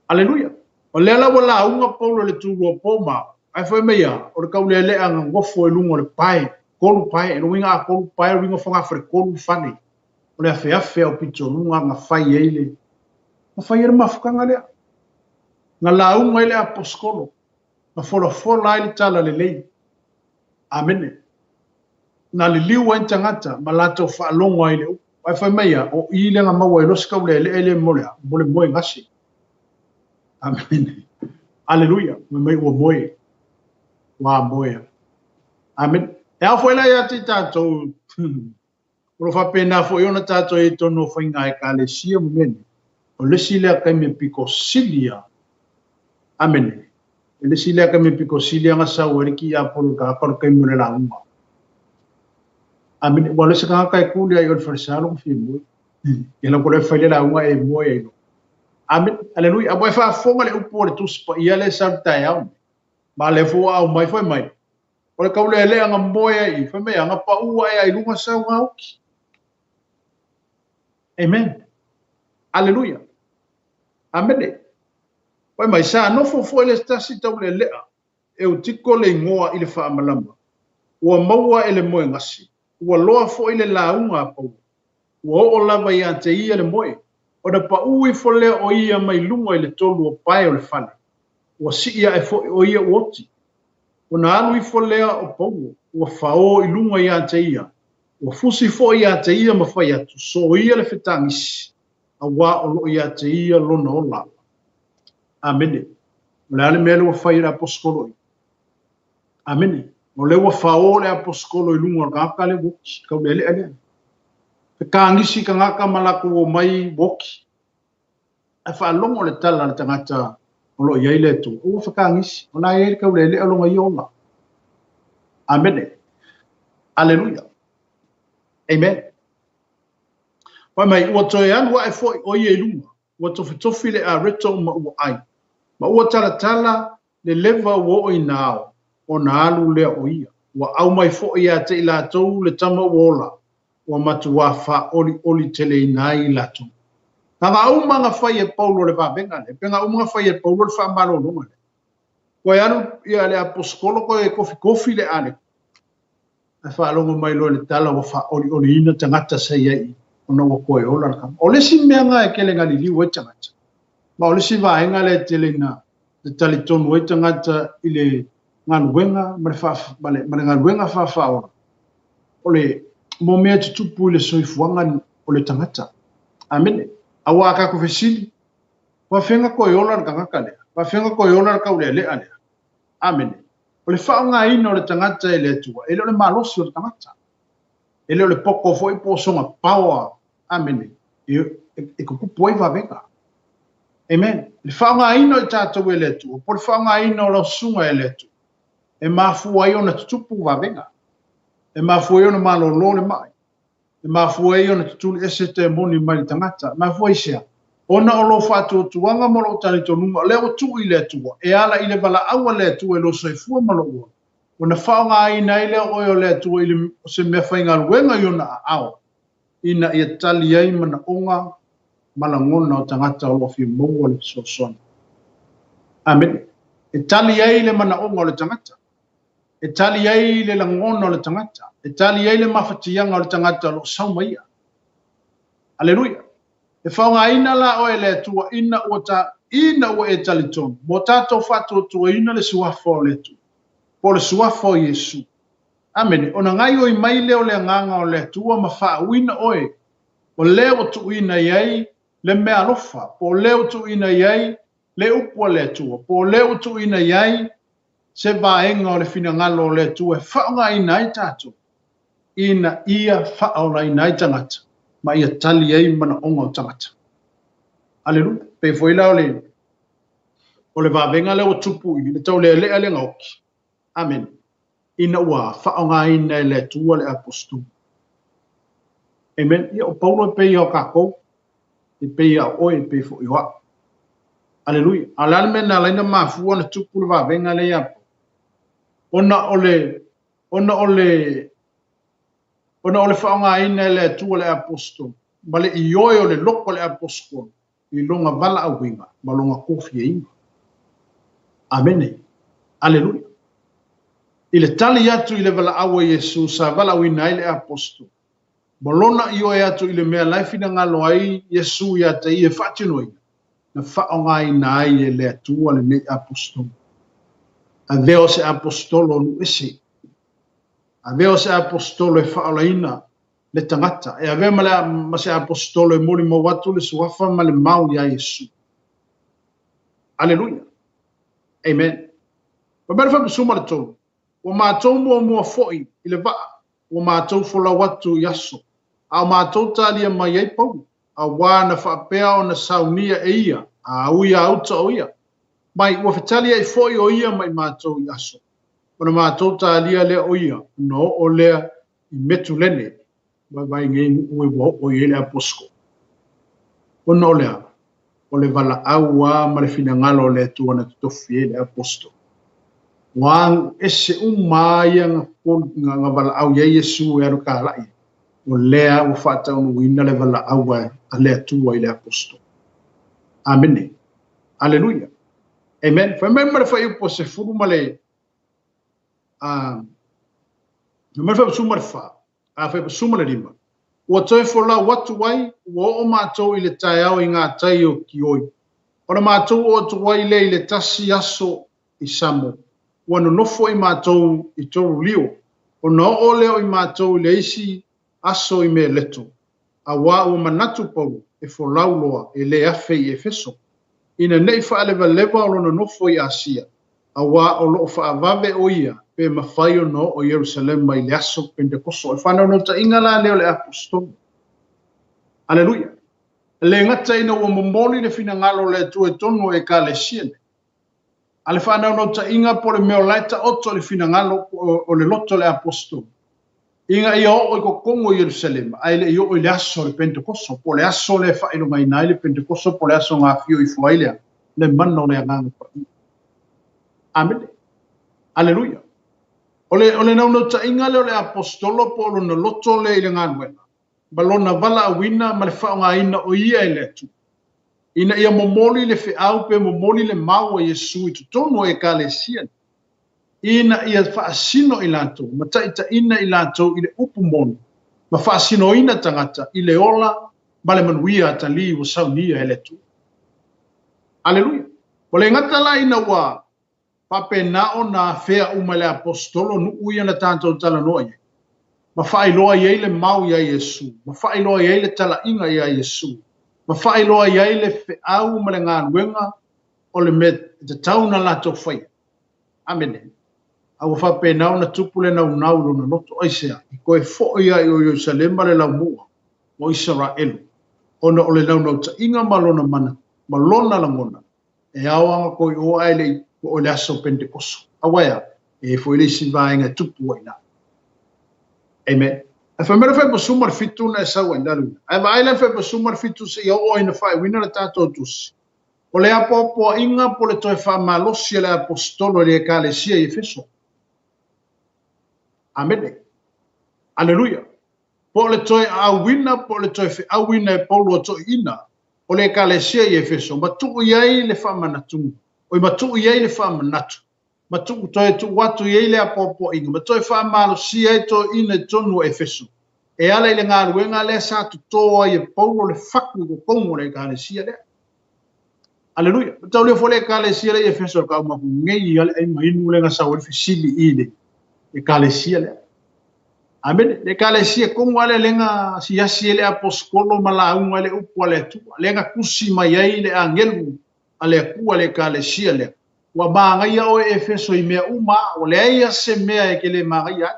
Aleluia! O lea la ua lauga Paulo i le tulua po ma ao, ae fai mai a, o le taulealea na nofo i luga o le pae, tolu pae, o lona uiga a tolu pae, o lona uiga o fogafale tolu le fale, o le afeafe au pitoluga na fai ai le, na fai ai le mafutaga lea. Na lauga ai le aposetolo, na folafola ai le tala lelei. Amene. Na liliu ai tagata ma latou faalogo ai i le upu. Ae fai mai ia, o i lea na maua ai loa se taulealea lea mo le a? Mo le moe gase. Amene. Aleluia. Fai mai ua moe. Ua moe. Amene. E ao foi la ia te i tatou, O lo o faapena foi ona tatou i ai i totonu o faiga Ekalesia ma mea nei, o le isi lea taimi e pito sili lava. Amene. O le isi lea taimi e pito sili lava ona sau ai le tiapolo i le tagata o le taimi o le lauga. Amene. Ua o le isi tagata e tuli lava i o i le falesa lona fia moe. Ia lau kole fai le lauga e moe ai loa. Amene. Aleluia. Ua e faafofoga le upu o le Tusi Paia lea e sau i le taeao nei. Ma lea foi ua aumai fai mai, O le taulealea na moe ai i, fai mai a, na pau ae ai luga sau gaoki. Amen. Aleluia. Amene. Fai mai, sa nofo foi le tasi taulealea e utiko le igoa i le faamalama. Ua maua e le moegasi. Ua loa foi le lauga a Paulo. Ua oo lava ia te ia le moe, ona pau ifo lea o ia mai luga i le tolu o pae o le fale. Ua sii ae foi o ia ua oti. Ona alu ifo lea o Paulo, ua faō i luga ia te ia, ua fusi foi ia te ia ma fai atu, Soia le fetagisi, auā o loo ia te ia lona ola. Amene. O le a le mea lea ua fai e le aposetolo i? Amene. O lea ua faō le aposetolo i luga o le tagata lea ua oti, taulealea lea. Fetagisi tagata ma latou omai ua oti. Ae faalogo le tala a le tagata o lo o i ai le Atua, ua fetagisi, o la e i ai le taulealea o lona ia ola. Amene. Aleluia. Amen. Fai mai, ua toe alu ae foi o ia i luga, ua tofitofi le areto ma ua ai, ma ua talatala le leva ua oo i na ao, ona alu lea o ia. Ua aumai foi ia te i latou le tama ua ola, ua matuā faaolioli teleina ai i latou. Na ga uma na fai e Paulo le vavega lea, pe ga uma na fai e Paulo le faamalologa lea. Toe alu ia le aposetolo toe kofikofi le ale. Ae faalogo mai loa i le tala ua faaolioliina tagata sa i ai i ona ua toe ola le tama. O le isi mea na e tele na liliu ai tagata, ma o le isi vaega lea e tele ina talitonu ai tagata i le galuega ma le, ma le, ma le galuega faafaaola, o le mo mea e tutupu i le soifuaga o le tagata. Amene. Aua a tatou fesili, faafefea toe ola le tagata lea? Faafefea toe ola le taulealea lea? Amene. O le faaaogaina o le tagata e le Atua, e le o le malosi o le tagata. E le o le poto foi po o sona power. Amene. E tutupu ai vavega. Amen. Le faaaogaina o i tatou e le Atua, po o le faaaogaina o lau susuga e le Atua, e mafua ai ona tutupu vavega. E mafua ai ona malolo le mai. E mafua ai ona tutuli ese temoni mai le tagata. E mafua i se a? Ona o lou faatuatuaga ma lou talitonuga, o lea ua tuu i le Atua, e ala i le valaau a le Atua i lou soifua ma lou ola, ona faaaogaina ai lea oe o le Atua i le, o se mea faigaluega i ona aao, ina ia tali ai manaoga ma lagona o tagata o lo o fia maua le fesoasoani. Amene. E tali ai le manaoga o le tagata. E tali ai le lagona o le tagata. E tali ai le mafatiaga o le tagata o lo o sau mai ia. Aleluia. E faaaogaina la oe e le Atua ina ua ta, ina ua e talitonu, mo tatou faatuatuaina le Suafa o le Atua, po o le Suafa o Iesu. Amene. Ona gaioi mai lea o le Agaga o le Atua ma faauuina oe, o lea ua tuuina i ai le meaalofa, po o lea ua tuuina i ai le upu a le Atua, po o lea ua tuuina i ai se vaega o le finagalo o le Atua e faaaogaina ai tatou ina ia faaolaina ai tagata ma ia tali ai manaoga o tagata. Aleluia. Pei foi la o le o le vavega lea ua tupu i le taulealea le gaoki. Amene. Ina ua faaaogaina e le Atua le aposetolo. Amen. Ia o Paulo e pei o kākou, e pei a oe, e pei foi o au. Aleluia. A o le a le mea na ala ai ona mafua ona tupu le vavega lea ia Paulo? Ona o le ona o le ona o le faaaogaina e le Atua le aposetolo ma le ioe o le loko o le aposetolo i lona valaauina ma lona tofiaina. Amene. Aleluia. I le tali atu i le valaau a Iesu sa valaauina ai le aposetolo, ma lona ioe atu i le mea la e finagalo ai Iesu ia te ia e faatinoina, na faaaogaina ai e le Atua lenei aposetolo. Avea o se aposetolo o nuu ese. Avea o se aposetolo e faaolaina le tagata, e avea ma, le, ma se aposetolo e molimau atu le suafa ma le mau iā Iesu. Aleluia. Amen. Fai mai le fuaiupu 13, Ua matou muamua foi i le vaa, ua matou folau atu i Aso, a o matou talia mai ai Paulo, auā na faapea ona saunia e ia, a ui a uta o ia. Mai, ua fetaliai foi o ia ma i matou i Aso. Ona matou talia lea o ia, ona oo lea i Metulene, vaivai nei nuu e ua oo i ai le aposetolo. Ona o le a? O le valaau a ma le finagalo o le Atua na totofi ai le aposetolo. Ua agu ese uma a ia na valaau i ai Iesu e alu kalai, o lea ua faataunuuina le valaau a le Atua i le aposetolo. Amene. Aleluia. Amen. Fai mai ma le fuaiupu 10 ma le a ma le 14, a 15, ua toe folau atu ai, ua oo matou i le taeao i ngā tai o Kioi. Ona matou oo atu ai lea i le tasi aso i Samo, ua nonofo i matou i Torulio, ona oo lea o i matou i le isi aso i Meleto, auā ua manatu Paulo e folau loa e le afe i Efeso, ina neʻi faalevaleva o lona nofo i Asia, auā o loʻo faavave ʻo ia pe mafai ona oo i Ierusalema i le aso Pentekoso. O le faanaunautaiga la lea o le aposetolo. Aleluia! E le gata ina ua momoli le finagalo o le Atua i totonu o Ekalesia nei, a le faanaunautaiga po o le mea o la e taoto i le finagalo o le loto o le aposetolo, ina ia oo i totonu o Ierusalema, ae le i oo i le aso o le Pentekoso, po o le aso lea e faailogaina ai le Pentekoso, po o le aso na afio ifo ai le, le mana o le Agaga Paia. Amene. Aleluia. O le, o le naunautaiga lea o le aposetolo po o lona loto lea i le galuega, ma lona valaauina ma le faaaogaina o ia e le Atua, ina ia momoli le feau pe momoli le mau a Iesu i totonu o Ekalesia nei, ina ia faasino i latou ma taitaiina i latou i le upu moni ma faasinoina tagata i le ola ma le manuia atalii ua saunia e le Atua. Aleluia! Ua le gata la ina ua faapena ona afea uma e le Aposetolo nuu ia na tatou talanoa i ai, ma faailoa i ai le mau iā Iesu, ma faailoa i ai le talaiga iā Iesu, ma faailoa i ai le feau ma le galuega o le mea e tatau ona latou faia. Amene. A ua faapena ona tupu le naunau i lona loto. Aisea? I toe foi ai o Ierusalema le laumua o Isaraelu, ona o le naunautaiga ma lona mana, ma lona lagona, e ao ana toe o ae le i oo i le aso Pentekoso. Aua e a? E i ai foi le isi vaega e tupu ai i ina. Amen. Ae fai mai le fuaiupu 17 na e sau ai i lalo i ina. Ae vaai la i le fuaiupu 17 seia oo ai ina faaiuina le tatou tusi. O le apoapoaiga po o le toe faamalosi a le Aposetolo i le Ekalesia i Efeso. Amene. Aleluia. Po o le toe aauina po o le toe feauina e Paulo a toeaiina o le Ekalesia i Efeso ma tuu i ai le faamanatuga, oi ma tuu i ai le faamanatu, ma tuu toe tuu atu i ai le apoapoaiga, ma toe faamalosia ai toeaiina i totonu o Efeso, e ala i le galuega lea sa totō ai e Paulo le faku i totonu o le Ekalesia lea. Aleluia. Ma tau lea foi le Ekalesia lea i Efeso e kau maku ngei ia le ai ma inu lea na sau ai le fesili i le Ekalesia lea. Amene. Le Ekalesia komu ale lenga siasi e le aposetolo ma lauga i le upu a le Atua. Lea na tusi mai ai le agelu a le Atua i le Ekalesia lea. Ua magaia oe Efeso i mea uma, ua leai lava se mea e te le magaia ai.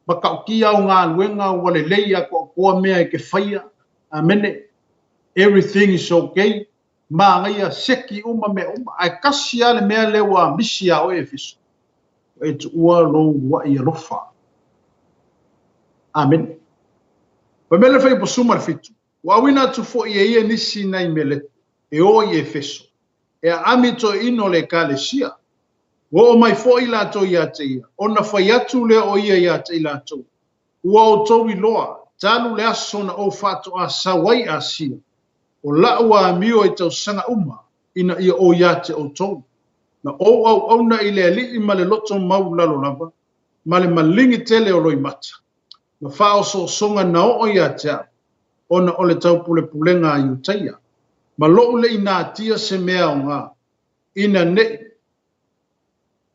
Matautia au galuega ua lelei atoatoa mea e te faia. Amene. Everything is okay. Magaia seki uma mea uma. Ae tasi lava le mea lea ua misi iā oe Efeso. Ua e tuua lou uluai alofa. Amene. Fai mai le fuaiupu 17, Ua auina atu foi e ia nisi nai Meleto e o i Efeso, e aami toeaina o le Ekalesia. Ua oo mai foi latou ia te ia, ona fai atu lea o ia ia te i latou, Ua outou iloa, talu le aso na ou faatoa sau ai i Asia, o la'u amio i tausaga uma, ina ia ou ia te outou. Na ou auauna i le Alii ma le loto maulalo lava, ma le maligi tele o loimata, ma faaosoosoga na oo ia te au, ona o le taupulepulega a Iutaia, ma lo'u le i natia se mea aoga, ina ne i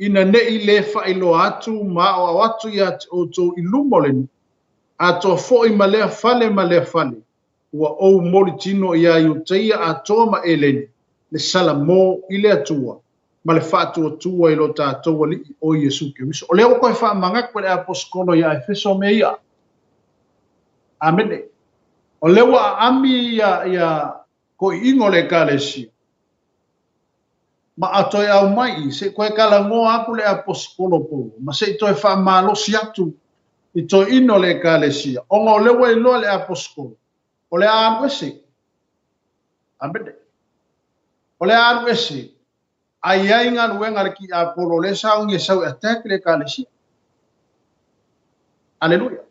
ina ne i lē faailoa atu ma aoao atu ia te outou i luma o le nuu, atoa foi ma lea fale ma lea fale, ua ou molitino iā Iutaia atoa ma Eleni, le salamo i le Atua ma le faatuatua i lo tatou Alii o Iesu Keriso. O lea ua toe faamanatu e le Aposetolo ia Efeso mea ia. Amene. O lea ua aami ia toeaiina o le Ekalesia ma a toe aumai se i toe talanoa atu le Aposetolo Paulo ma se i toe faamalosi atu i toeaiina o le Ekalesia, ona o lea ua iloa le Aposetolo o le a alu ese. Amene. O le a alu ese, a i ai galuega a le tiapolo o lea e sauni e sau e attack le Ekalesia. Aleluia.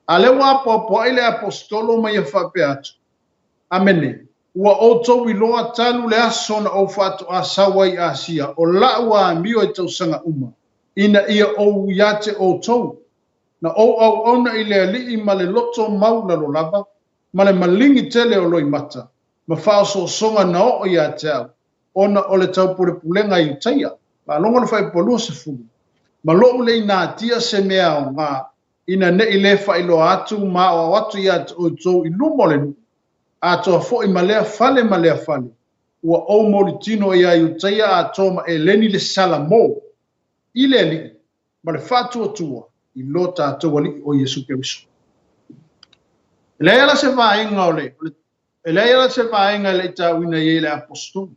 A lea ua apoapoai le Aposetolo ma ia faapea atu, Amene. Ua outou iloa talu le aso na ou faatoa sau ai i Asia, o la'u amio i tausaga uma, ina ia ou ia te outou, na ou auauna i le Alii ma le loto maulalo lava, ma le maligi tele o loimata, ma faaosoosoga na oo ia te au, ona o le taupulepulega i Iutaia. Faalogo le fuaiupu 20, Ma lo'u le i natia se mea aoga, ina ne i lē faailoa atu ma aoao atu ia te outou i luma o le nuu, atoa foi ma lea fale ma lea fale, ua ou molitino iā Iutaia atoa ma Eleni le salamo i le Alii ma le faatuatua i lo tatou Alii o Iesu Keriso. E leai la se vaega o le, e leai la se vaega e le i tauina i ai le Aposetolo.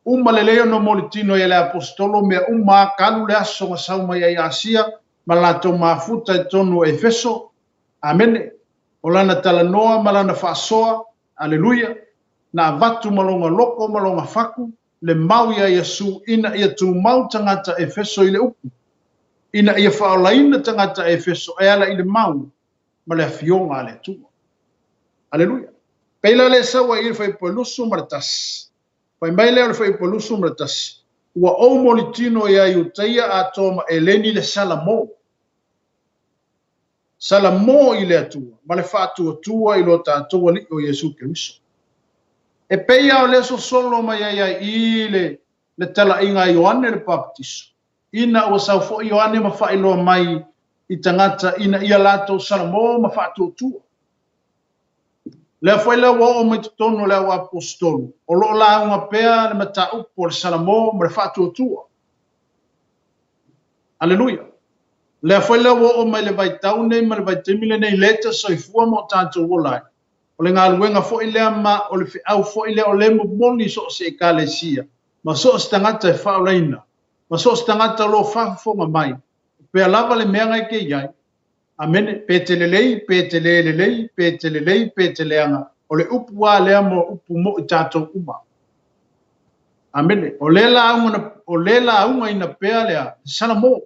Uma lelei ona molitino i le Aposetolo mea uma a talu le aso na sau mai ai Asia ma latou mafuta i totonu o Efeso. Amene. O lana talanoa ma lana faasoa, aleluia, na avatu ma lona loko ma lona fatu le mau iā Iesu ina ia tumau tagata Efeso i le upu, ina ia faaolaina tagata Efeso e ala i le mau ma le afioga a le Atua. Aleluia. Pei la le sau ai i le fuaiupu 21. Fai mai lea o le fuaiupu 21, Ua ou molitino iā Iutaia atoa ma Eleni le salamo. Salamo i le Atua ma le faatuatua i lo tatou Alii o Iesu Keriso. E pei lava o lea sosolo mai ai ai i le le talaiga a Ioane le Papatiso, ina ua sau foi Ioane ma faailoa mai i tagata ina ia latou salamo ma faatuatua. Lea foi la ua oo mai totonu o le au aposetolu, o lo o lauga pea le mataupu o le salamo ma le faatuatua. Aleluia! Lea foi la ua oo mai le vaitau nei ma le vaitaimi lenei leta soifua ma o tatou ola ai. O le galuega foi lea ma o le feau foi lea o lea e momoli i so o se Ekalesia ma so o se tagata e faaolaina ma so o se tagata o lo o faafofoga mai, o pea lava le mea na e te i ai. Amene. Pe te lelei, pe te le lelei, pe te lelei, pe te leaga, o le upu lava lea mo upu mo i tatou uma. Amene. O lea lauga na, o lea laugaina pea lea, le salamo.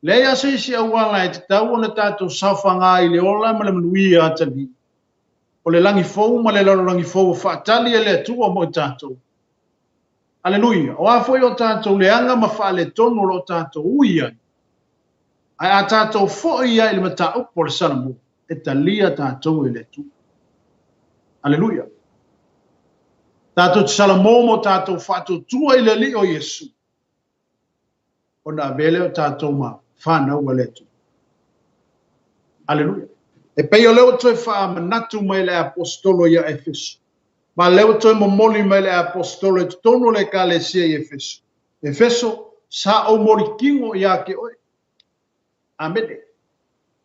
Leai lava se isi auala e tatau ona tatou saofaga i le ola ma le manuia atalii o le lagi fou ma le lalolagi fou ua faatali e le Atua mo i tatou. Aleluia! O a foi o tatou leaga ma faaletonu o lo o tatou ui ai, ae a tatou foi ai i le mataupu o le Salamo, e talia tatou e le Atua. Aleluia! Tatou te salamo ma o tatou faatuatua i le Alii o Iesu, ona avea lea o tatou ma fanau a le Atua. Aleluia! E pei o lea ua toe faamanatu mai le Aposetolo ia Efeso. Ma lea ua toe momoli mai le Aposetolo i totonu o le Ekalesia i Efeso. Efeso, sa ou molikino ia te oe. Amene.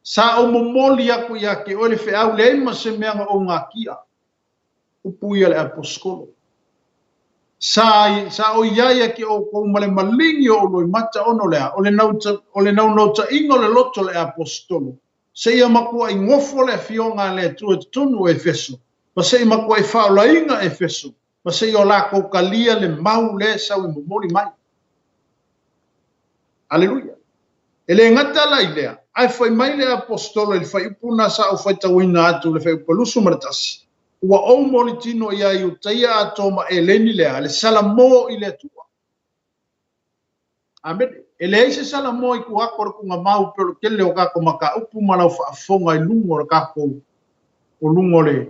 Sa ou momoli aku ia te oe le feau leai ma se mea na ou natia. Upu ia le Aposetolo. Sa, sa ou iai ia te oukou ma le maligi o ou loimata ona o le a? O le, nau, o le naunautaiga o le loto o le Aposetolo Seia matuai nofo le Afioga a le Atua i totonu o Efeso, ma se i matuai faaolaina Efeso, ma seia o latou talia le mau lea e sau e momoli mai. Aleluia! E le gata la i lea, ae fai mai le Aposetolo i le fuaiupu na sa ou faitauina atu i le fuaiupu 21, Ua ou molitino ia Iutaia atoa ma Eleni lea, le Salamo i le Atua. Amene. E leai se Salamo i tua atu o le tuugamau pei o le tele o tatou mataupu ma lau faafofoga i luga o le tatou o luga o le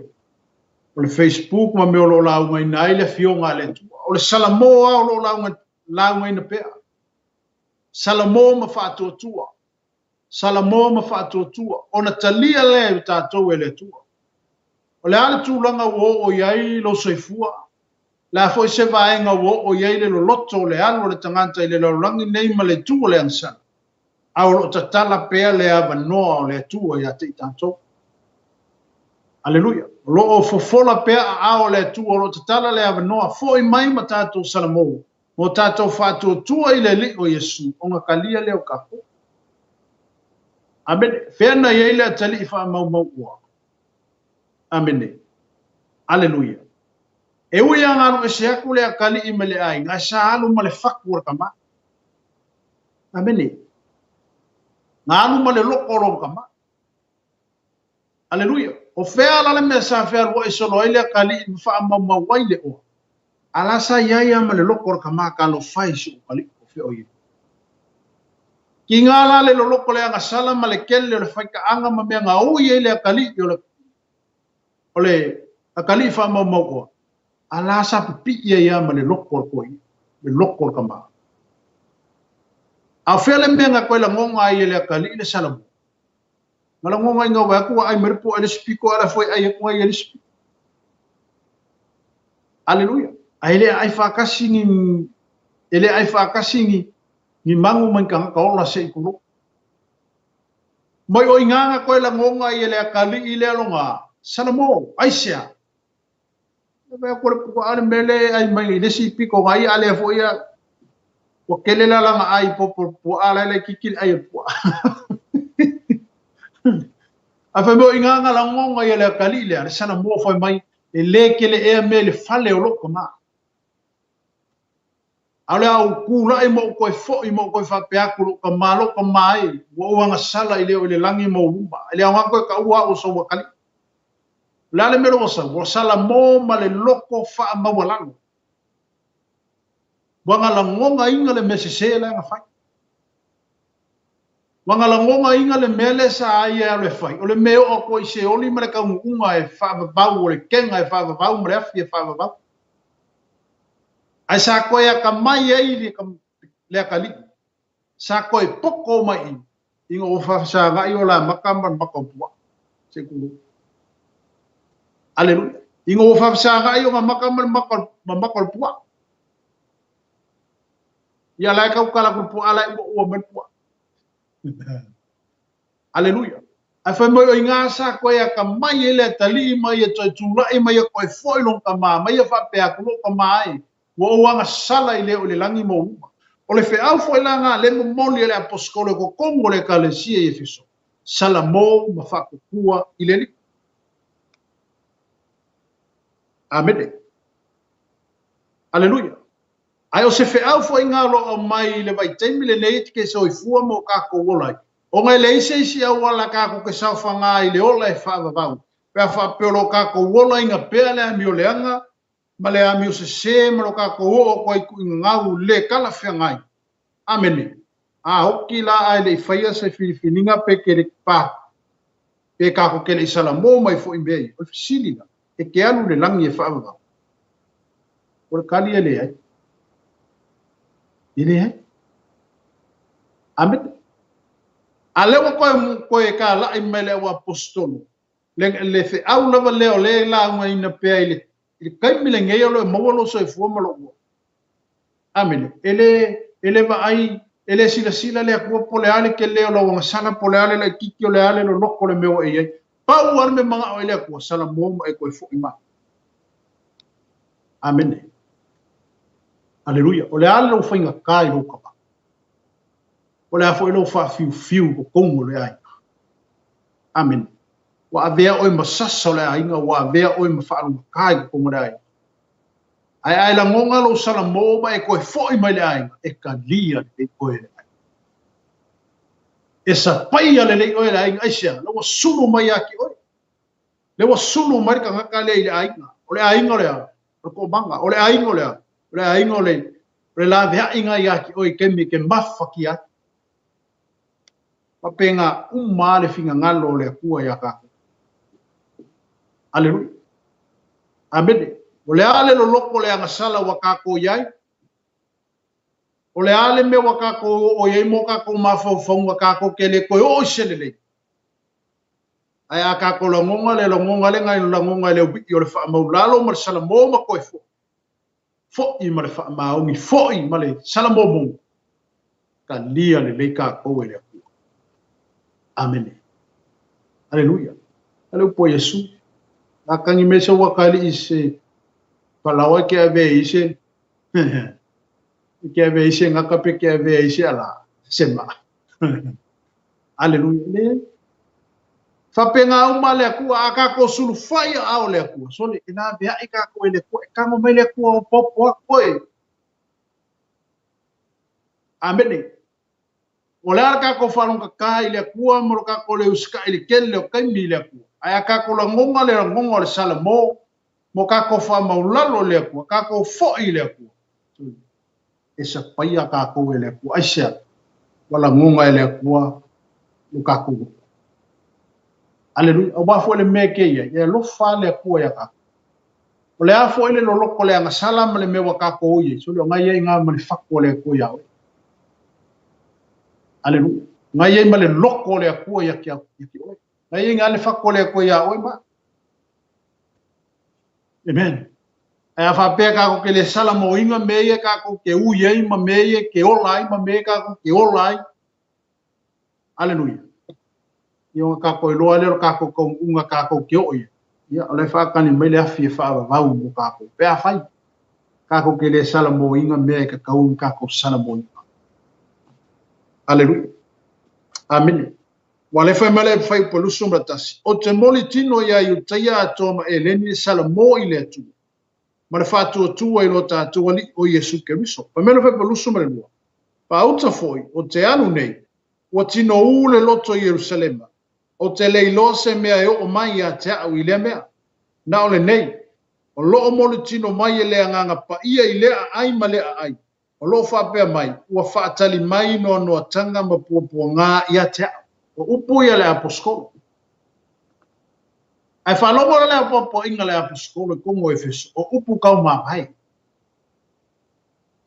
o le Facebook ma mea o lo o laugaina ai le Afioga a le Atua. O le Salamo lava o lo o lauga, laugaina pea. Salamo ma faatuatua. Salamo ma faatuatua. Ona talia lea e tatou e le Atua. O le a le tulaga ua oo i ai lou soifua? Le a foi se vaega ua oo i ai le loloto o le alu a le tagata i le lalolagi nei ma le itu o le agasala, a o lo o tatala pea le avanoa o le Atua ia te i tatou. Aleluia! O lo o fofola pea aao o le Atua, o lo o tatala le avanoa, foi mai ma tatou Salamo, mo tatou faatuatua i le Alii o Iesu, ona talia lea o tatou. Amene. Fea na i ai le atalii faamaumau ua? Amene. Aleluia. E ui lava na alu ese atu le atalii mai le aiga, ae sa alu ma le fatu o le tama. Amene. Na alu ma le loko o lona tama. Aleluia. O fea la le mea sa fealuai solo ai le atalii ma faamaumau ai le oa? A la sa i ai lava ma le loko o le tama talofa e i si ou atalii o fea o i ai. Kiga la le loloko le agasala ma le kele o le faitaaga ma mea na ui ai le atalii o le o le atalii faamaumau oa, a la sa pipii ai lava ma le loko o le toeaina, le loko o le tama. A o fea le mea na toe lagoga ai e le atalii le Salamo? Na lagoga ina ua atu ua ai mai le puaa i le isi pito, a o la foi e ai atu ai i le isi pito. Aleluia. A e le aai faatasi ni, e le aai faatasi ni, ni magu ma ni tagata ola se i tulou. Mai o i na koe lagoga ai e le atalii lea loga, Salamo, aisea? E vaai atu le puaa le mea lea e ai mai i le isi pito na ia, a lea foi ia, ua tele la lana ai popo puaa la e laitiiti le ai o le puaa. Ae fai mai o i na na lagoga ai e le atalii lea, le Salamo fai mai, e le kele ea mea i le fale o lou tama. A o le a ou tulai ma ou toe foi ma ou toe faapea atu i lou tama, lou tama e, ua ou agasala i le oo i le lagi ma ou luma, e le aoga toe taua au o sou atalii. O le a le mea ua sau? Ua salamo ma le loko faamaualalo. Ua galagogaina le mea sese la na fai. Ua galagogaina le mea lea sa ai e alu e fai, o le mea e oo atu ai i Seoli ma le taunuuga e faavavau, o le kega e faavavau ma le afi e faavavau. Ae sa toe atamai ai le atalii, sa toe poto mai i ina ua faafesagai o lamaka ma le maka o puaa. Se tulou. Aleluia. Ina ua faafesagai ona maka ma le maka, ma maka o le puaa. Ia la e tautala atu le puaa la e uaua mai le puaa. Aleluia. Ae fai mai o i gā sa koe atamai ai le atalii ma ia toe tulai ma ia toe foi lona tama ma ia faapea atu, Lou tama e, ua ou agasala i le oo i le lagi ma ou luma. O le feau foi la gā le momoli a le Aposetolo i totonu o le Ekalesia i Efeso, Salamo ma faatutua i le Alii. Amene. Aleluia. Ae o se feau foi gā o lo o aumai i le vaitaimi lenei e te ke soifua ma o kākou ola ai, Ona e leai se isi auala tatou te saofaga ai i le ola e faavavau, pe a faapea o lo tatou olaina pea le amio leaga ma le amio sese ma lo tatou oo atu ai i tuuina gau le talafeagai. Amene. A oki la ae le i faia se filifiliga pe ke le pa, pe tatou te le i salamo mai foi i mea ia. O le fesili la, e te alu i le lagi e faavavau? O le tali e leai. E leai. Amene. A lea ua toe, toe kalaʻi mai le au aposetolo, le, le feau lava lea o lea e laugaina pea i le, I le taimi lenei o lo o maua lou soifua ma lou ola. Amene. E le, e le vaai, e le silasila le Atua po o le a le tele o lau agasala, po o le a le laitiiti, o le a le loloto o le mea ua e i ai. Pau lava le mea manao ai le Atua, salamo ma e toe foi mai. Amene. Aleluia. O le a lou faigata i lou kava? O le a foi lou faafiufiu i totonu o le aiga? Amene. Ua avea oe ma sasa o le aiga, ua avea oe ma faalogata i totonu o le aiga. Ae a e lagona lou salamo ma e toe foi mai le aiga, e talia lelei oe e le aiga. E sapaia lelei oe e le aiga, aisea? La ua sulu mai ia te oe. Lea ua sulu mai le tagata lea i le aiga. O le aiga o le a? O le toomaga. O le aiga o le a? O le aiga o le, o le laveaiga ia te oe i taimi e te mafatia ai. Faapena uma lava le finagalo o le Atua iā tatou. Aleluia. Amene. O le a le loloto o le agasala ua tatou i ai? O le a le mea ua tatou oo i ai mo tatou mafaufauga tatou te le toe oo i se lelei? Ae a tatou lagona le lagona le nai lagona e le uii o le faamaulalo ma le salamo ma toe foi, foi ma le faamaoni, foi ma le salamomo, talia lelei tatou e le Atua. Amene. Aleluia. A le upu a Iesu. A kagi mai se ua kali i se palaoa ke ave i se ke ave i se ngaka pe ke ave i se ala se ma. Aleluia. Le faapena uma le Atua, a tatou sulufai aao o le Atua, sole, e laveai tatou e le Atua, e tago mai le Atua o popo atu oe. Amene. O le a le tatou faalogogata i le Atua ma lo tatou le usitai i le tele o taimi i le Atua. Ae a tatou lagona le lagona o le Salamo, mo tatou faamaulalo i le Atua, tatou foi i le Atua, e sapaia tatou e le Atua. Aisea? Ua lagona e le Atua lo tatou loto. Aleluia. Aua foi le mea ke i ai, e alofa le Atua ia tatou. O le a foi le loloto o le agasala ma le mea ua tatou o i ai, sole o ngai ai ngā ma le fatu o le Atua ia oe. Aleluia. Ngai ai ma le loko o le Atua ia te oe. Ngai ai ngā le fatu o le Atua ia oe ma. Amen. Ae a faapea tatou te le salamoina mea ia tatou te ui ai ma mea ia te ola ai ma mea ia tatou te ola ai. Aleluia. Ia ona tatou iloa lea o le tatou taunuuga tatou te oo i ai. Ia, o la e faatali mai le afi e faavavau mo tatou. Pe afai tatou te le salamoina mea e tatau ona tatou salamoina. Aleluia. Amene. Ua le fai mai le fai upu 21, Ou te moli tino iā Iutaia atoa ma Eleni le salamo i le Atua, ma le faatuatua i lo tatou Alii o Iesu Keriso. Fai mai le fai 22, Faauta foi, ou te alu nei, ua tinoū le loto i Ierusalema, ou te le iloa se mea e oo mai ia te au i lea mea. Na o lenei, o loo moli tino mai e le Agaga Paia i lea aai ma lea aai, O lo o faapea mai, ua faatali mai noanoatanga ma puapuagā ia te au. O upu ia a le aposetolo. Ae faalogo la le apoapoaiga a le aposetolo i totonu o Efeso, o upu tau mavae.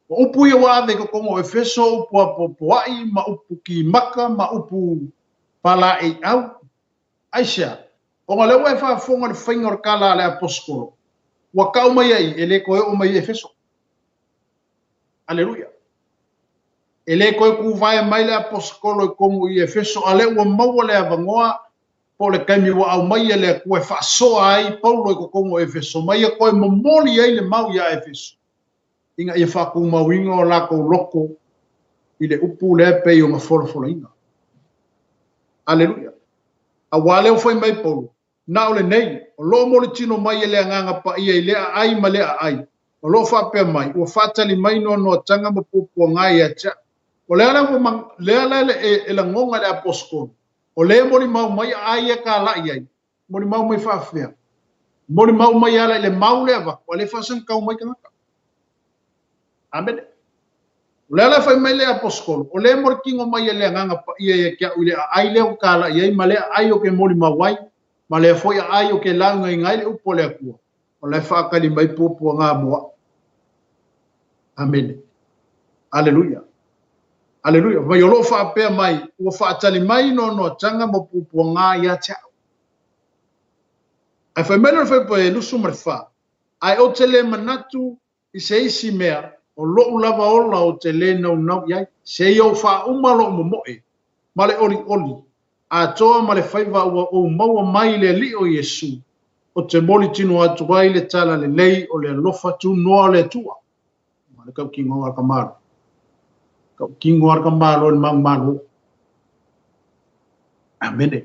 O upu ia ua ave i totonu o Efeso, o upu apoapoai ma upu kimaka ma upu palaeiau. Aisea? Ona lea ua e faafofoga i le faiga o le tala a le aposetolo, ua tau mai ai e le toe oo mai i Efeso. Aleluia. E le toe tuvae mai le aposetolo i totonu i Efeso, a lea ua maua le avanoa po o le taimi ua aumaia le Atua e faasoa ai Paulo i totonu o Efeso, ma ia toe momoli ai le mau iā Efeso, ina ia faatumauina o latou loto i le upu lea e pei ona folafolaina. Aleluia. Auā lea ua fai mai Paulo, Na o lenei, o lo o molitino mai e le Agaga Paia i lea aai ma lea aai, o lo o faapea mai, ua faatali mai noanoataga ma puapuaga ia te au. O le a lea la e lagona e le aposetolo, o lea e molimau mai aai ia talai ai, molimau mai faafefea? Molimau mai ala i le mau lea avatu, a le faasagatau mai tagata. Amene. O le ala e fai mai le aposetolo, o lea e molikino mai e le Agaga Paia ia te au i le aai lea ou talai ai, ma le aai o ke molimau ai, ma lea foi aai o ke laugaina ai le upu a le Atua, o la e faatali mai puapuaga mo au. Amene. Aleluia. Aleluia. Mai o lo o faapea mai, ua faatali mai noanoataga ma puapuaga ia te au. Ae fai mai le fai pa e 24. Ae ou te le manatu i se isi mea, o loʻu lava ola ou te lē naunau i ai, seia ou faauma loʻu momoe ma le ʻoliʻoli, atoa ma le faiva ua ou maua mai i le Alii o Iesu, ou te moli tino atu ai le tala lelei o le alofa tunoa o le Atua. Ma le kaukinoga a le ka Malo. Kaukinoga a le ka Malo i le magu Malo. Amene.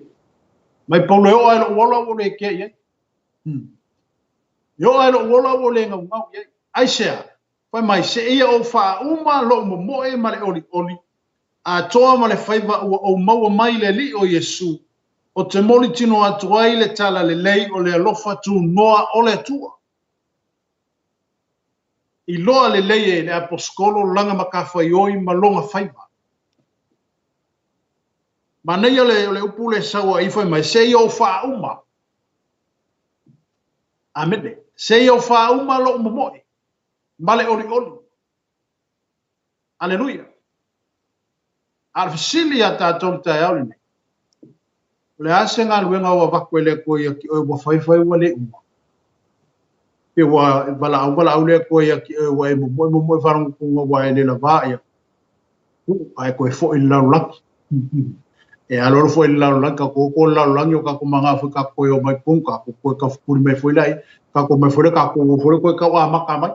Mai Paulo e oo lava i lou ola ua ou le kea i ai. E oo lava i lou ola ua ou le gaugau i ai. Aisea? Fai mai, seia ou faauma lou momoe ma le ʻoliʻoli, atoa ma le faiva ua ou maua mai i le Alii o Iesu, ou te moli tino atu ai le tala lelei o le alofa tunoa o le Atua. Iloa lelei e le Aposetolo lana matafaioi ma lona faiva. Manaia le, o le upu le sau ai fai mai, seia ou faauma. Amene. Seia ou faauma lou momoe ma le ʻoliʻoli. Aleluia. A o le fesili iā tatou i le taeao lenei, o le a se galuega ua avatu e le Atua ia te oe ua faifai ua le uma? Pe ua valaau valaau le Atua ia te oe ua e momoe momoe faalogotoga ua e le lavā ia tuu ae toe foi i le lalolagi. E aloalo foi i le lalolagi, tatou o le lalolagi o tatou maga foi tatou toe o mai totonu, tatou toe tafupuli mai foi laia, tatou omai foi lea, tatou o foi lea toe tau amata mai.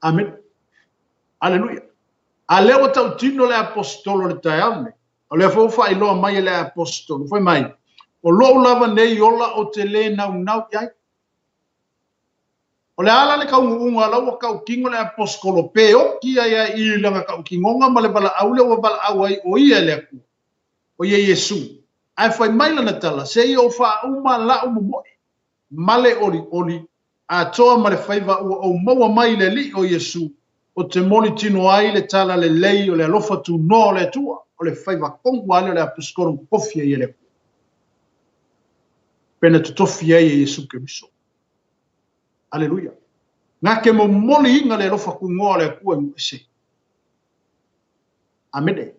Amene. Aleluia. A lea ua tautino le aposetolo i le taeao lenei. O lea foi ua faailoa mai e le aposetolo, fai mai, o lou lava nei ola ou te le naunau i ai. O le a la le taunuuga la ua tautino le aposetolo pe oti ai ai i lana tautinoga ma le valaau lea ua valaau ai o ia e le Atua, o ia Iesu. Ae fai mai lana tala, seia ou faauma lau momoe ma le olioli atoa ma le faiva ua ou maua mai i le Alii o Iesu, ou te moli tino ai le tala lelei o le alofa tunoa o le Atua, o le faiva tonu lava lea o le aposetolo na totofi ai e le Atua, pe na totofi ai e Iesu Keriso. Aleluia! Na te momoli ina le alofa tunoa o le Atua i nuu ese. Amene.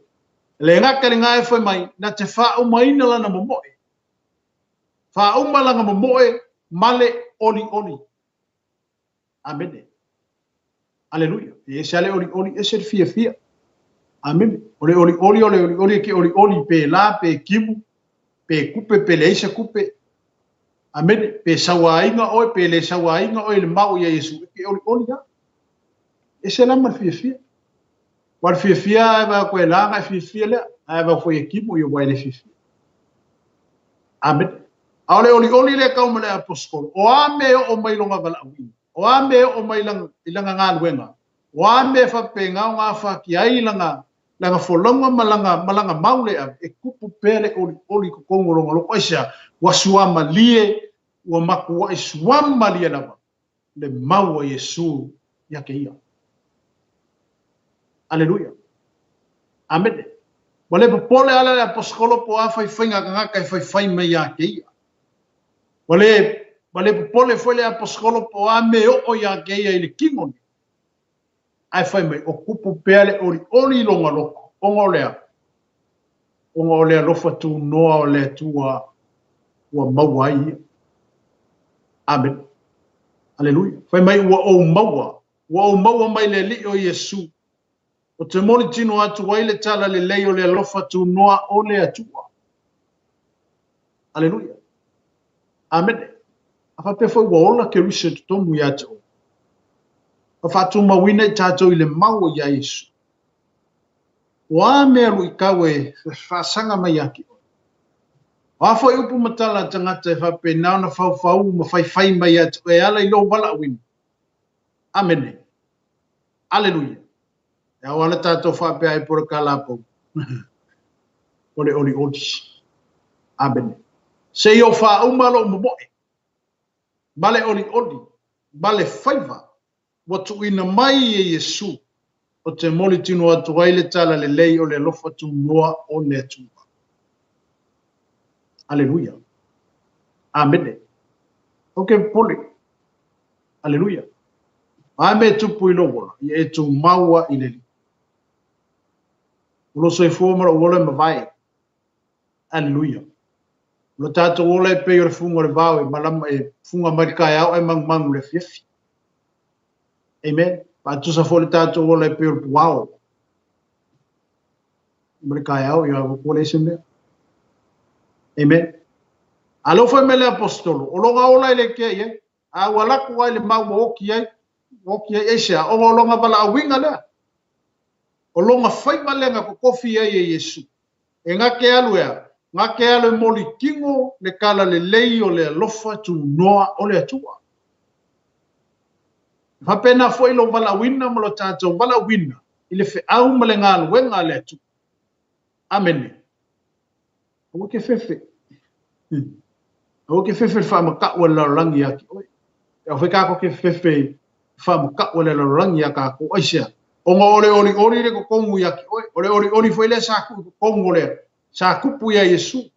Le gata lena e fai mai, na te faaumaina lana momoe, Faauma lana momoe ma le olioli. Amene. Aleluia. E ese lava le olioli, ese le fiafia. Amene. O le olioli, o le olioli e ke olioli pe la, pe kimu, pe kupe, pe leai se kupe. Amene. Pe sauaina oe, pe le sauaina oe i le mau ia Iesu, e ke olioli lava. Ese la ma le fiafia. Ua le fiafia ae vaai atu e la ona e fiafia lea, ae vaai foi e kimu ia ua e le fiafia. Amene. A o le olioli lea e tau ma le aposetolo, o a mea e oo mai i lona valaauina, o a mea e oo mai i lana galuega, o a mea e faapena ona afatia ai lana, lana folauga ma lana, ma lana mau lea e ave, e tupu pea le olioli i totonu o lona loto. Aisea? Ua suamalie, ua matuai suamalie lava le mau a Iesu ia te ia. Aleluia. Amene. Ua le popole ala le aposetolo po o a faifaiga a tagata e faifai mai ia te ia. Ua le, ua le popole foi le aposetolo po o a mea e oo ia te ia i le kino nei. Ae fai mai, o tupu pea le olioli i lona loto, ona o le a? Ona o le alofa tunoa o le Atua ua maua ai ia. Amene. Aleluia. Fai mai ua ou maua, ua ou maua mai le Alii o Iesu. Ou te moli tino atu ai le tala lelei o le alofa tunoa o le Atua. Aleluia. Amene. A faapea foi ua ola Keriso i totonu ia te oe. Ua faatumauina i tatou i le mau o ia Iesu. O a mea luitau e faasaga mai ia te oe? O a foi upu ma tala a tagata e faapena ona faufau ma faifai mai ia te oe e ala i lou valaauina? Amene. Aleluia. E ao lava tatou faapea ai po o le kalapou. O le olioli. Amene. Seia ou faauma lou momoe, ma le olioli, ma le faiva ua tuuina mai e Iesu, ou te moli tino atu ai le tala lelei o le alofa tunoa o le Atua. Aleluia. Amene. Ou ke popole. Aleluia. O a mea e tupu i lou ola, ia e tumau ai i le Alii. O lou soifua ma lou ola e mavae. Aleluia. O lo tatou ola e pei o le fuga o le vao e malama e fuga mai le taeao ae magumagu i le afiafi. Amen. Faatusa foi le tatou ola e pei o le puao. Ma le taeao, ia ua leai se mea. Amen. A lea ua fai mai le apostolo, o lona ola e le kea i ai. A ua alu atu lava i le mau ua oti ai, ua oti ai, aisea? Ona o lona valaauina lea. O lona faiva lea na totofi ai e Iesu. E na te alu e a? Na te alu e molitino le talalelei o le alofa tunoa o le Atua. E faapena foi lou valaauina ma lo tatou valaauina i le feau ma le galuega a le Atua. Amene. Aua e te fefe. Aua e te fefe i le faamatau a le lalolagi ia te oe. E aua foi tatou te fefe i le faamatau a le lalolagi ia tatou. Aisea? Ona o le olioli le totonu ia te oe. O le olioli foi lea sa tuu i totonu o le sa tupu ia Iesu.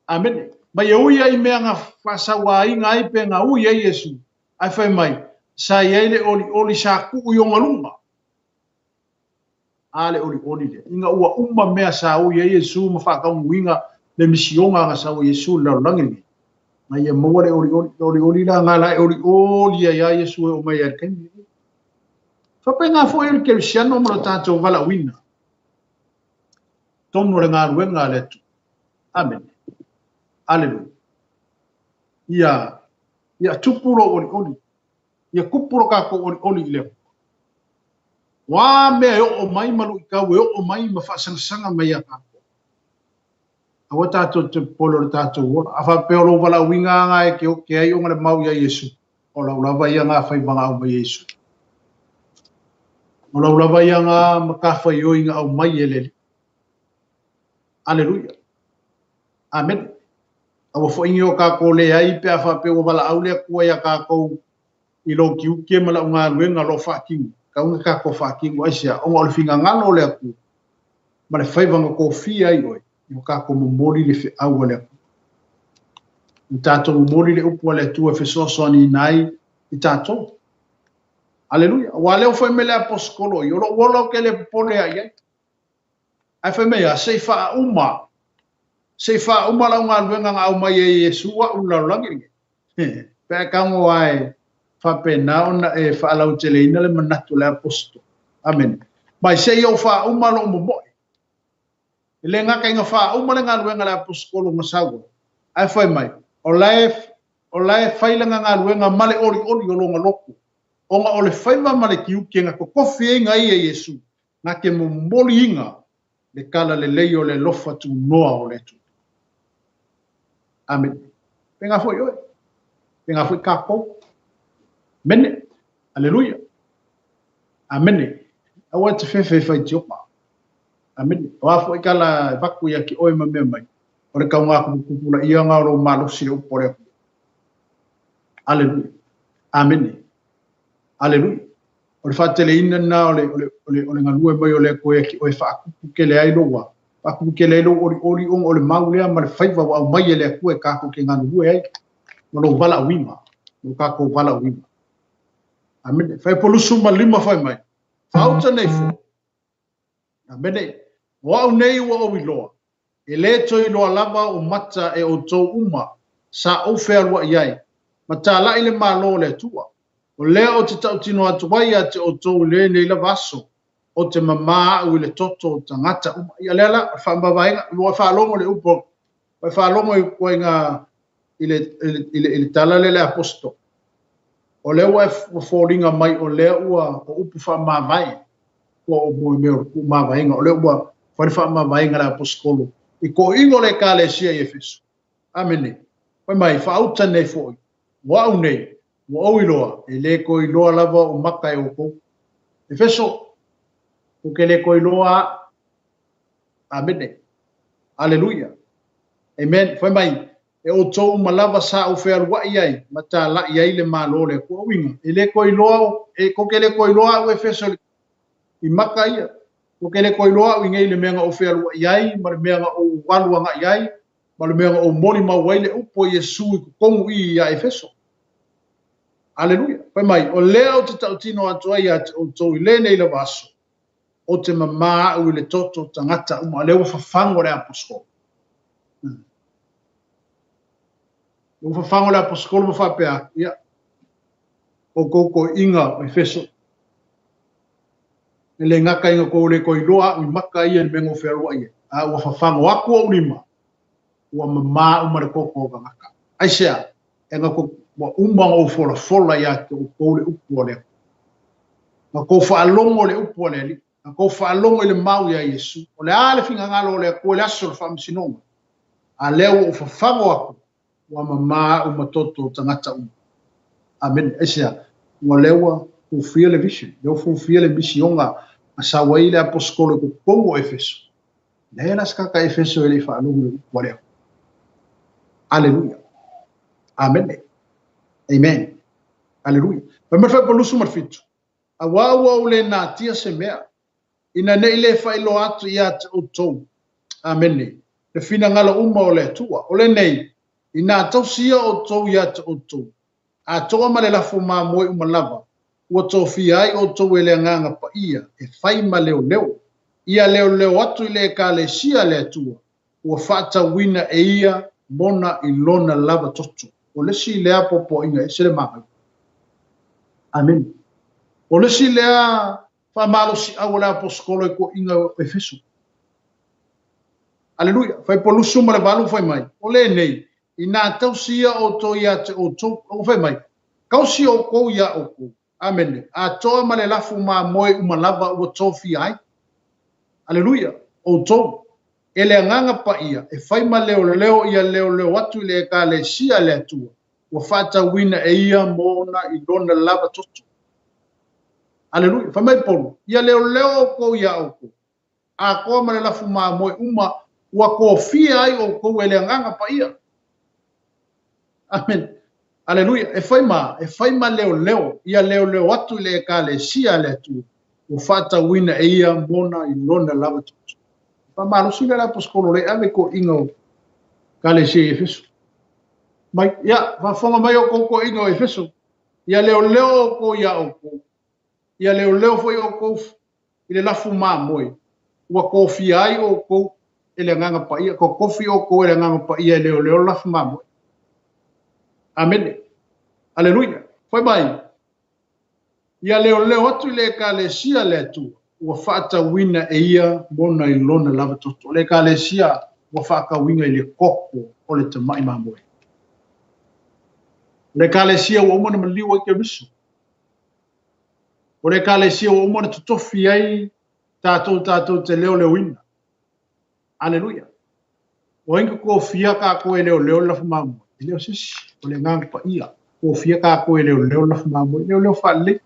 Amene. Ma ia ui ai i mea na faasauaina ai pe na ui ai Iesu, ae fai mai, sa i ai le olioli sa tuu i ona luma. A le olioli lea, ina ua uma mea sa ui ai Iesu ma faataunuuina le misiona na sau ai Iesu i le lalolagi lenei, na ia maua le olioli, le olioli la na la e olioli ai a Iesu e oo mai ai i le taimi lenei. Faapena foi le kerisiano ma lo tatou valaauina tonu o le galuega a le Atua. Amene. Aleluia. Ia, ia tupu lou olioli. Ia tupu lo tatou olioli i le Atua. O a mea e oo mai ma luitau e oo mai ma faasagasag mai ia tatou, aua tatou te popole o le tatou ola. A faapea o lou valaauina lena e te ote ai ona le mau ia Iesu, o lau lava ia na faivaga aumai e Iesu. O lau lava ia na matafaioi na aumai e le Alii. Aleluia. Amene. Aua foi ne i o tatou leai pe a faapea ua valaau le Atua ia tatou i lou tiute ma lau galuega o lo o faatino. Tau ina tatou faatino aisea? Ona o le finagalo o le Atua ma le faiva na tofia ai oe, ua tatou momoli le feau a le Atua. Ua tatou momoli le upu a le Atua e fesoasoaniina ai i tatou. Aleluia. Aua lea ua fai mai le aposetolo i, o lou ola ou te le popole lava i ai. Ae fai mai a, se i faauma, se i faauma lau galuega na aumai ai e Iesu a'u i le lalolagi lenei. Pe a e tago lava e faapena ona e faalauteleina le manatu o le aposetolo. Amene. Mai se i ou faauma lou momoe. E le gata ina faauma le galuega a le aposetolo na sau ai, ae fai mai, o la e, o la e fai lana galuega ma le olioli o lona loto, ona o le faiva ma le tiute na totofi ai na ia Iesu na te momoliina le talalelei o le alofa tunoa o le Atua. Amene. Pēnā foi oe. Pēnā foi kākou. Amene. Aleluia. Amene. Aua e te fefe e faitioga. Amene. O a foi tala e vaku ia ki oe ma mea mai, o le taugā kupukupulaʻiaga o lou malosi le upu o le Atua. Aleluia. Amene. Aleluia. O le faateleina lena o le, o le, o le, o le galue mai o le Atua ia ki oe e faakupu tele ai lou a, faakupu tele ai lou olioli ona o le mau lea ma le faiva ua aumai e le Atua e tatou te galulue ai ma lou valaauina, lo tatou valaauina. Amene. Fuaiupu 25 fai mai, Faauta nei foi. Amene. O au nei ua ou iloa, E le toe iloa lava o mata e outou uma sa ou fealuai ai, ma talai le Malo o le Atua. O lea ou te tautino atu ai ia te outou i lenei lava aso, ou te mamā a'u i le toto o tagata uma. Ia lea la, o le faamavaega, ua e faalogo i le upu, ua e faalogo i ituaiga i le, i le, i le, i le tala lea le aposetolo. O lea ua e foliga mai o lea ua o upu faamavae, ua o mo mea o le tuumavaega, o lea ua fai le faamavaega a le aposetolo i toeaiina o le Ekalesia i Efeso. Amene. Fai mai, faauta nei foi, o a'u nei, ua ou iloa, e le toe iloa lava o mata e outou. Efeso, tou te le toe iloa a'u. Amene. Aleluia. Amen. Fai mai, e outou uma lava sa ou fealuai ai ma talai ai le Malo o le Atua. Uiga, e le toe iloa, e tou te le toe iloa a'u Efeso i maka ia. Tou te le toe iloa a'u i nei i le mea na ou fealuai ai ma le mea na ou alu agai ai ma le mea na ou molimau ai le upu a Iesu i totonu i i a Efeso. Aleluia. Fai mai, o lea ou te tautino atu ai ia te outou i lenei lava aso, ou te mamā a'u i le toto tagata uma, o lea ua fafago le aposetolo. Ua fafago le aposetolo ma faapea atu, ia, outou toeaiina o Efeso, e le gata ina outou le toe iloa au i maka ia i le mea na ou fealuai ai, a ua fafago atu ou lima, ua mamā uma le toto o tagata. Aisea? E na ua uma ona ou folafola ia te outou le upu a le Atua. Na outou faalogo le upu a le Alii, na outou faalogo i le mau iā Iesu, o le a le finagalo o le Atua i le aso o le faamasinoga? A lea ua ou fafago atu, ua mamā uma toto o tagata uma. Amene. Aisea? Ua lea ua fulfil le vision, lea ua fulfil le misioga na sau ai le aposetolo i totonu o Efeso. Leai la se tagata Efeso e le i faalogo i le upu a le Atua. Aleluia. Amene. Amen. Aleluia. Fai mai le Fuaiupu 27, Auā ua ou le natia se mea, ina ne i le faailoa atu ia te outou, Amene, le finagalo uma o le Atua. O lenei, inā tausi ia outou ia te outou, atoa ma le lafo mamoe uma lava, ua tofia ai outou e le Agaga Paia e fai ma leoleo, ia leoleo atu i le Ekalesia a le Atua, ua faatauina e ia mona i lona lava toto. O le isi lea poapoaina ese le manaia. Amene. O le isi lea faamalosiau a le aposetolo i toeaiina o Efeso. Aleluia. Fai Paulusu ma le valu fai mai, o lenei, inā tausi ia outou ia te outou, ua fai mai, tausi outou ia outou. Amene. Atoa ma le lafo mamoe uma lava ua tofia ai. Aleluia. Outou, e le Agaga Paia, e fai ma leoleo ia leoleo atu i le Ekalesia a le Atua, ua faatauina e ia mona i lona lava toto. Aleluia. Fai mai Polu, ia leoleo outou ia outou, atoa ma le lafo mamoe uma ua tofia ai outou e le Agaga Paia. Amene. Aleluia. E fai ma, e fai ma leoleo, ia leoleo atu i le Ekalesia a le Atua, ua faatauina e ia mona i lona lava toto. Faamalosi lea le aposetolo le ave toeaiina o Ekalesia i Efeso. Mai, ia, faafofoga mai outou toeaiina o Efeso, ia leoleo outou ia outou, ia leoleo foi outou i le lafo mamoe, ua tofia ai outou e le Agaga Paia, totofi outou e le Agaga Paia e leoleo le lafo mamoe. Amene. Aleluia. Fai mai, ia leoleo atu i le Ekalesia le Atua, ua faatauina e ia mona i lona lava toto. O le Ekalesia ua faatauina i le toto o le tamai mamoe. O le Ekalesia ua uma ona maliu ai Keriso. O le Ekalesia ua uma ona totofi ai tatou tatou te leoleoina. Aleluia. O ai na tofia tatou e leoleo le lafo mamoe? E le o se isi, o le Agaga Paia. Tofia tatou e leoleo le lafo mamoe, leoleo faalelei.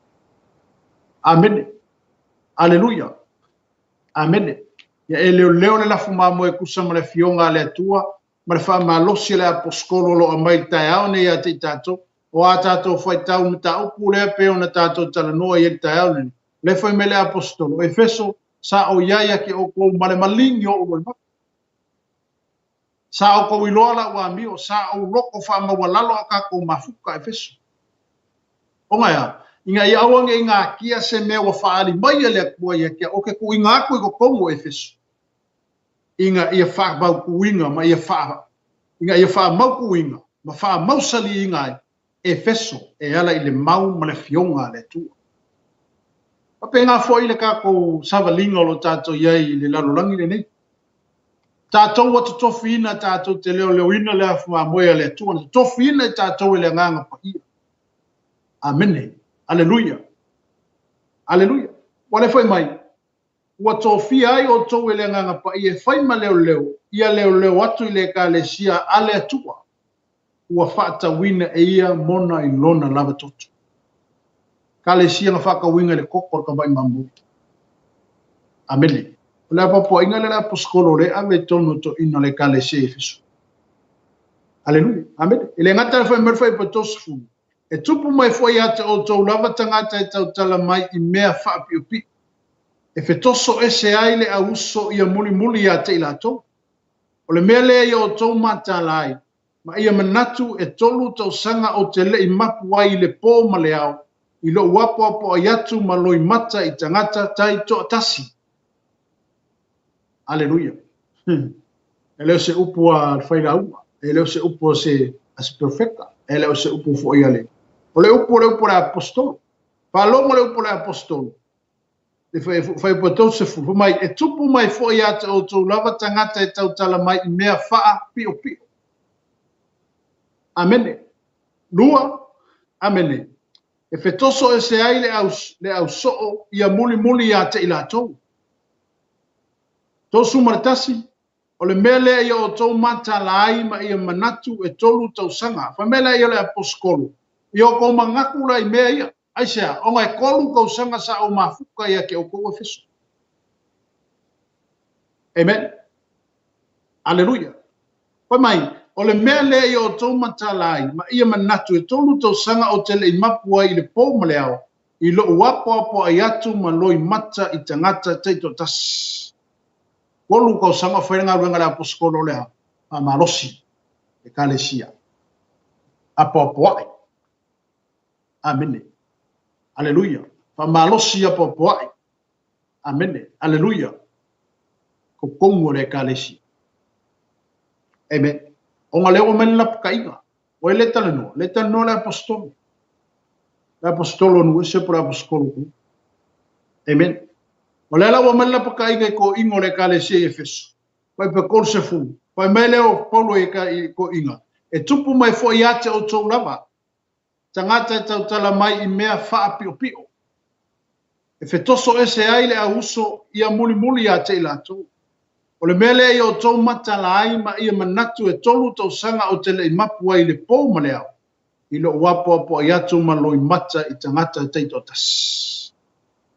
Amene. Aleluia. Amene. Ia e leoleo le lafo mamoe e tusa ma le Afioga a le Atua ma le faamalosi a le aposetolo o lo o aumai i le taeao nei ia te i tatou. O a tatou faitau mataupu lea pei ona tatou talanoa i ai i le taeao lenei. Lea fai mai le aposetolo, Efeso, sa ou i ai ia te outou ma le maligi o ou loimata. Sa outou iloa lau amio, sa ou loto faamaualalo a tatou mafuta, Efeso. Ona e a? Ina ia aua ne i natia se mea ua faaali mai e le Atua ia te au, ou te tuuina atu i totonu o Efeso, ina ia faamautuina ma ia faa, ina ia faamautuina ma faamausaliina ai Efeso e ala i le mau ma le Afioga a le Atua. Faapena foi le tatou savaliga o lo o tatou i ai i le lalolagi lenei. Tatou ua totofiina tatou te leoleoina le afu mamoe a le Atua, na totofiina i tatou e le Agaga Paia. Amene. Aleluia. Aleluia. Ua le fai mai, ua tofia ai outou e le Agaga Paia e fai ma leoleo, ia leoleo atu i le Ekalesia a le Atua, ua faatauina e ia mona i lona lava toto. Ekalesia na faatauina i le toto o le tamai mamoe. Amene. O le apoapoaiga lea le aposetolo lea e ave i totonu o toeaiina o le Ekalesia i Efeso. Aleluia. Amene. E le gata le fai mai le fuaiupu 30, e tupu mai foi ia te outou lava tagata e tautala mai i mea faapiopio, e fetoso ese ai le auuso ia mulimuli ia te i latou. O le mea lea ia outou mataala ai, ma ia manatu e tolu tausaga ou te le i mapu ai i le po ma le ao, i lou apoapoai atu ma loimata i tagata taitoatasi. Aleluia. E le o se upu a le failauga, e le o se upu a se A se perofeta, e le o se upu foi a le. O le upu o le upu o le aposetolo. Faalogo le upu o le aposetolo. Le fuaiupu e 30, fai mai, e tupu mai foi ia te outou lava tagata e tautala mai i mea faapiopio. Amene. Lua, amene. E fetoso ese ai le au, le ausoo ia mulimuli ia te i latou. 31, O le mea lea ia outou matala ai ma ia manatu e tolu tausaga. Fai mai laia o le aposetolo, ia outou manatu la i mea ia. Aisea? Ona e tolu tausaga sa ou mafuta ia te outou Efeso. Amen. Aleluia. Fai mai, o le mea lea ia outou matala ai ma ia manatu e tolu tausaga ou te le i mapu ai i le po ma le ao, i lou apoapoai atu ma loimata i tagata taitoatasi. Tolu tausaga o fai le galuega a le aposetolo o le a? Faamalosi Ekalesia. Apoapoai. Amene. Aleluia. Faamalosi apoapoai. Amene. Aleluia. Totonu o le Ekalesia. Amen. Ona lea ua mai le lapataiga. O ai le talanoa? Le talanoa le aposetolo. Le aposetolo nu ese po le aposetolo ku. Amen. O lea la ua mai le lapataiga i toeaiina o le Ekalesia i Efeso. Fai pe 30. Fai mai lea o Paulo i toeaiina. E tupu mai foi ia te outou lava. Tagata e tautala mai i mea faapiopio. E fetoso ese ai le auuso ia mulimuli ia te i latou. O le mea lea ia outou matala ai ma ia manatu e tolu tausaga ou te le i mapu ai i le po ma le ao, i lou apoapoai atu ma loimata i tagata taitoatasi.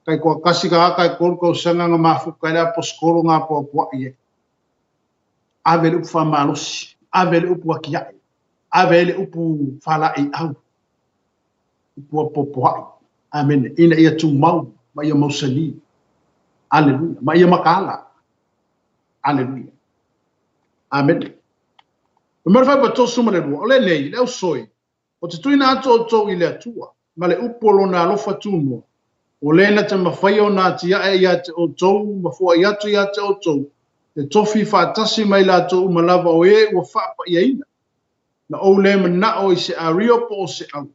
Taitoatasi tagata e tolu tausaga na mafuta ai le aposetolo na apoapoai ai. Ave le upu faamalosi, ave le upu atiae, ave ai le upu faalaeiau, upu apoapoai. Amene. Ina ia tumau ma ia mausali. Aleluia. Ma ia makaala. Aleluia. Amene. Numera 42, o lenei, le ausoi, O te tuuina atu outou i le Atua, ma le upu o Lona alofa tunoa, o le na te mafaia ona atiae ia te outou ma foai atu ia te outou le tofi faatasi ma i latou uma lava o e ua faapaiaina. Na ou le manao i se ario po o se au,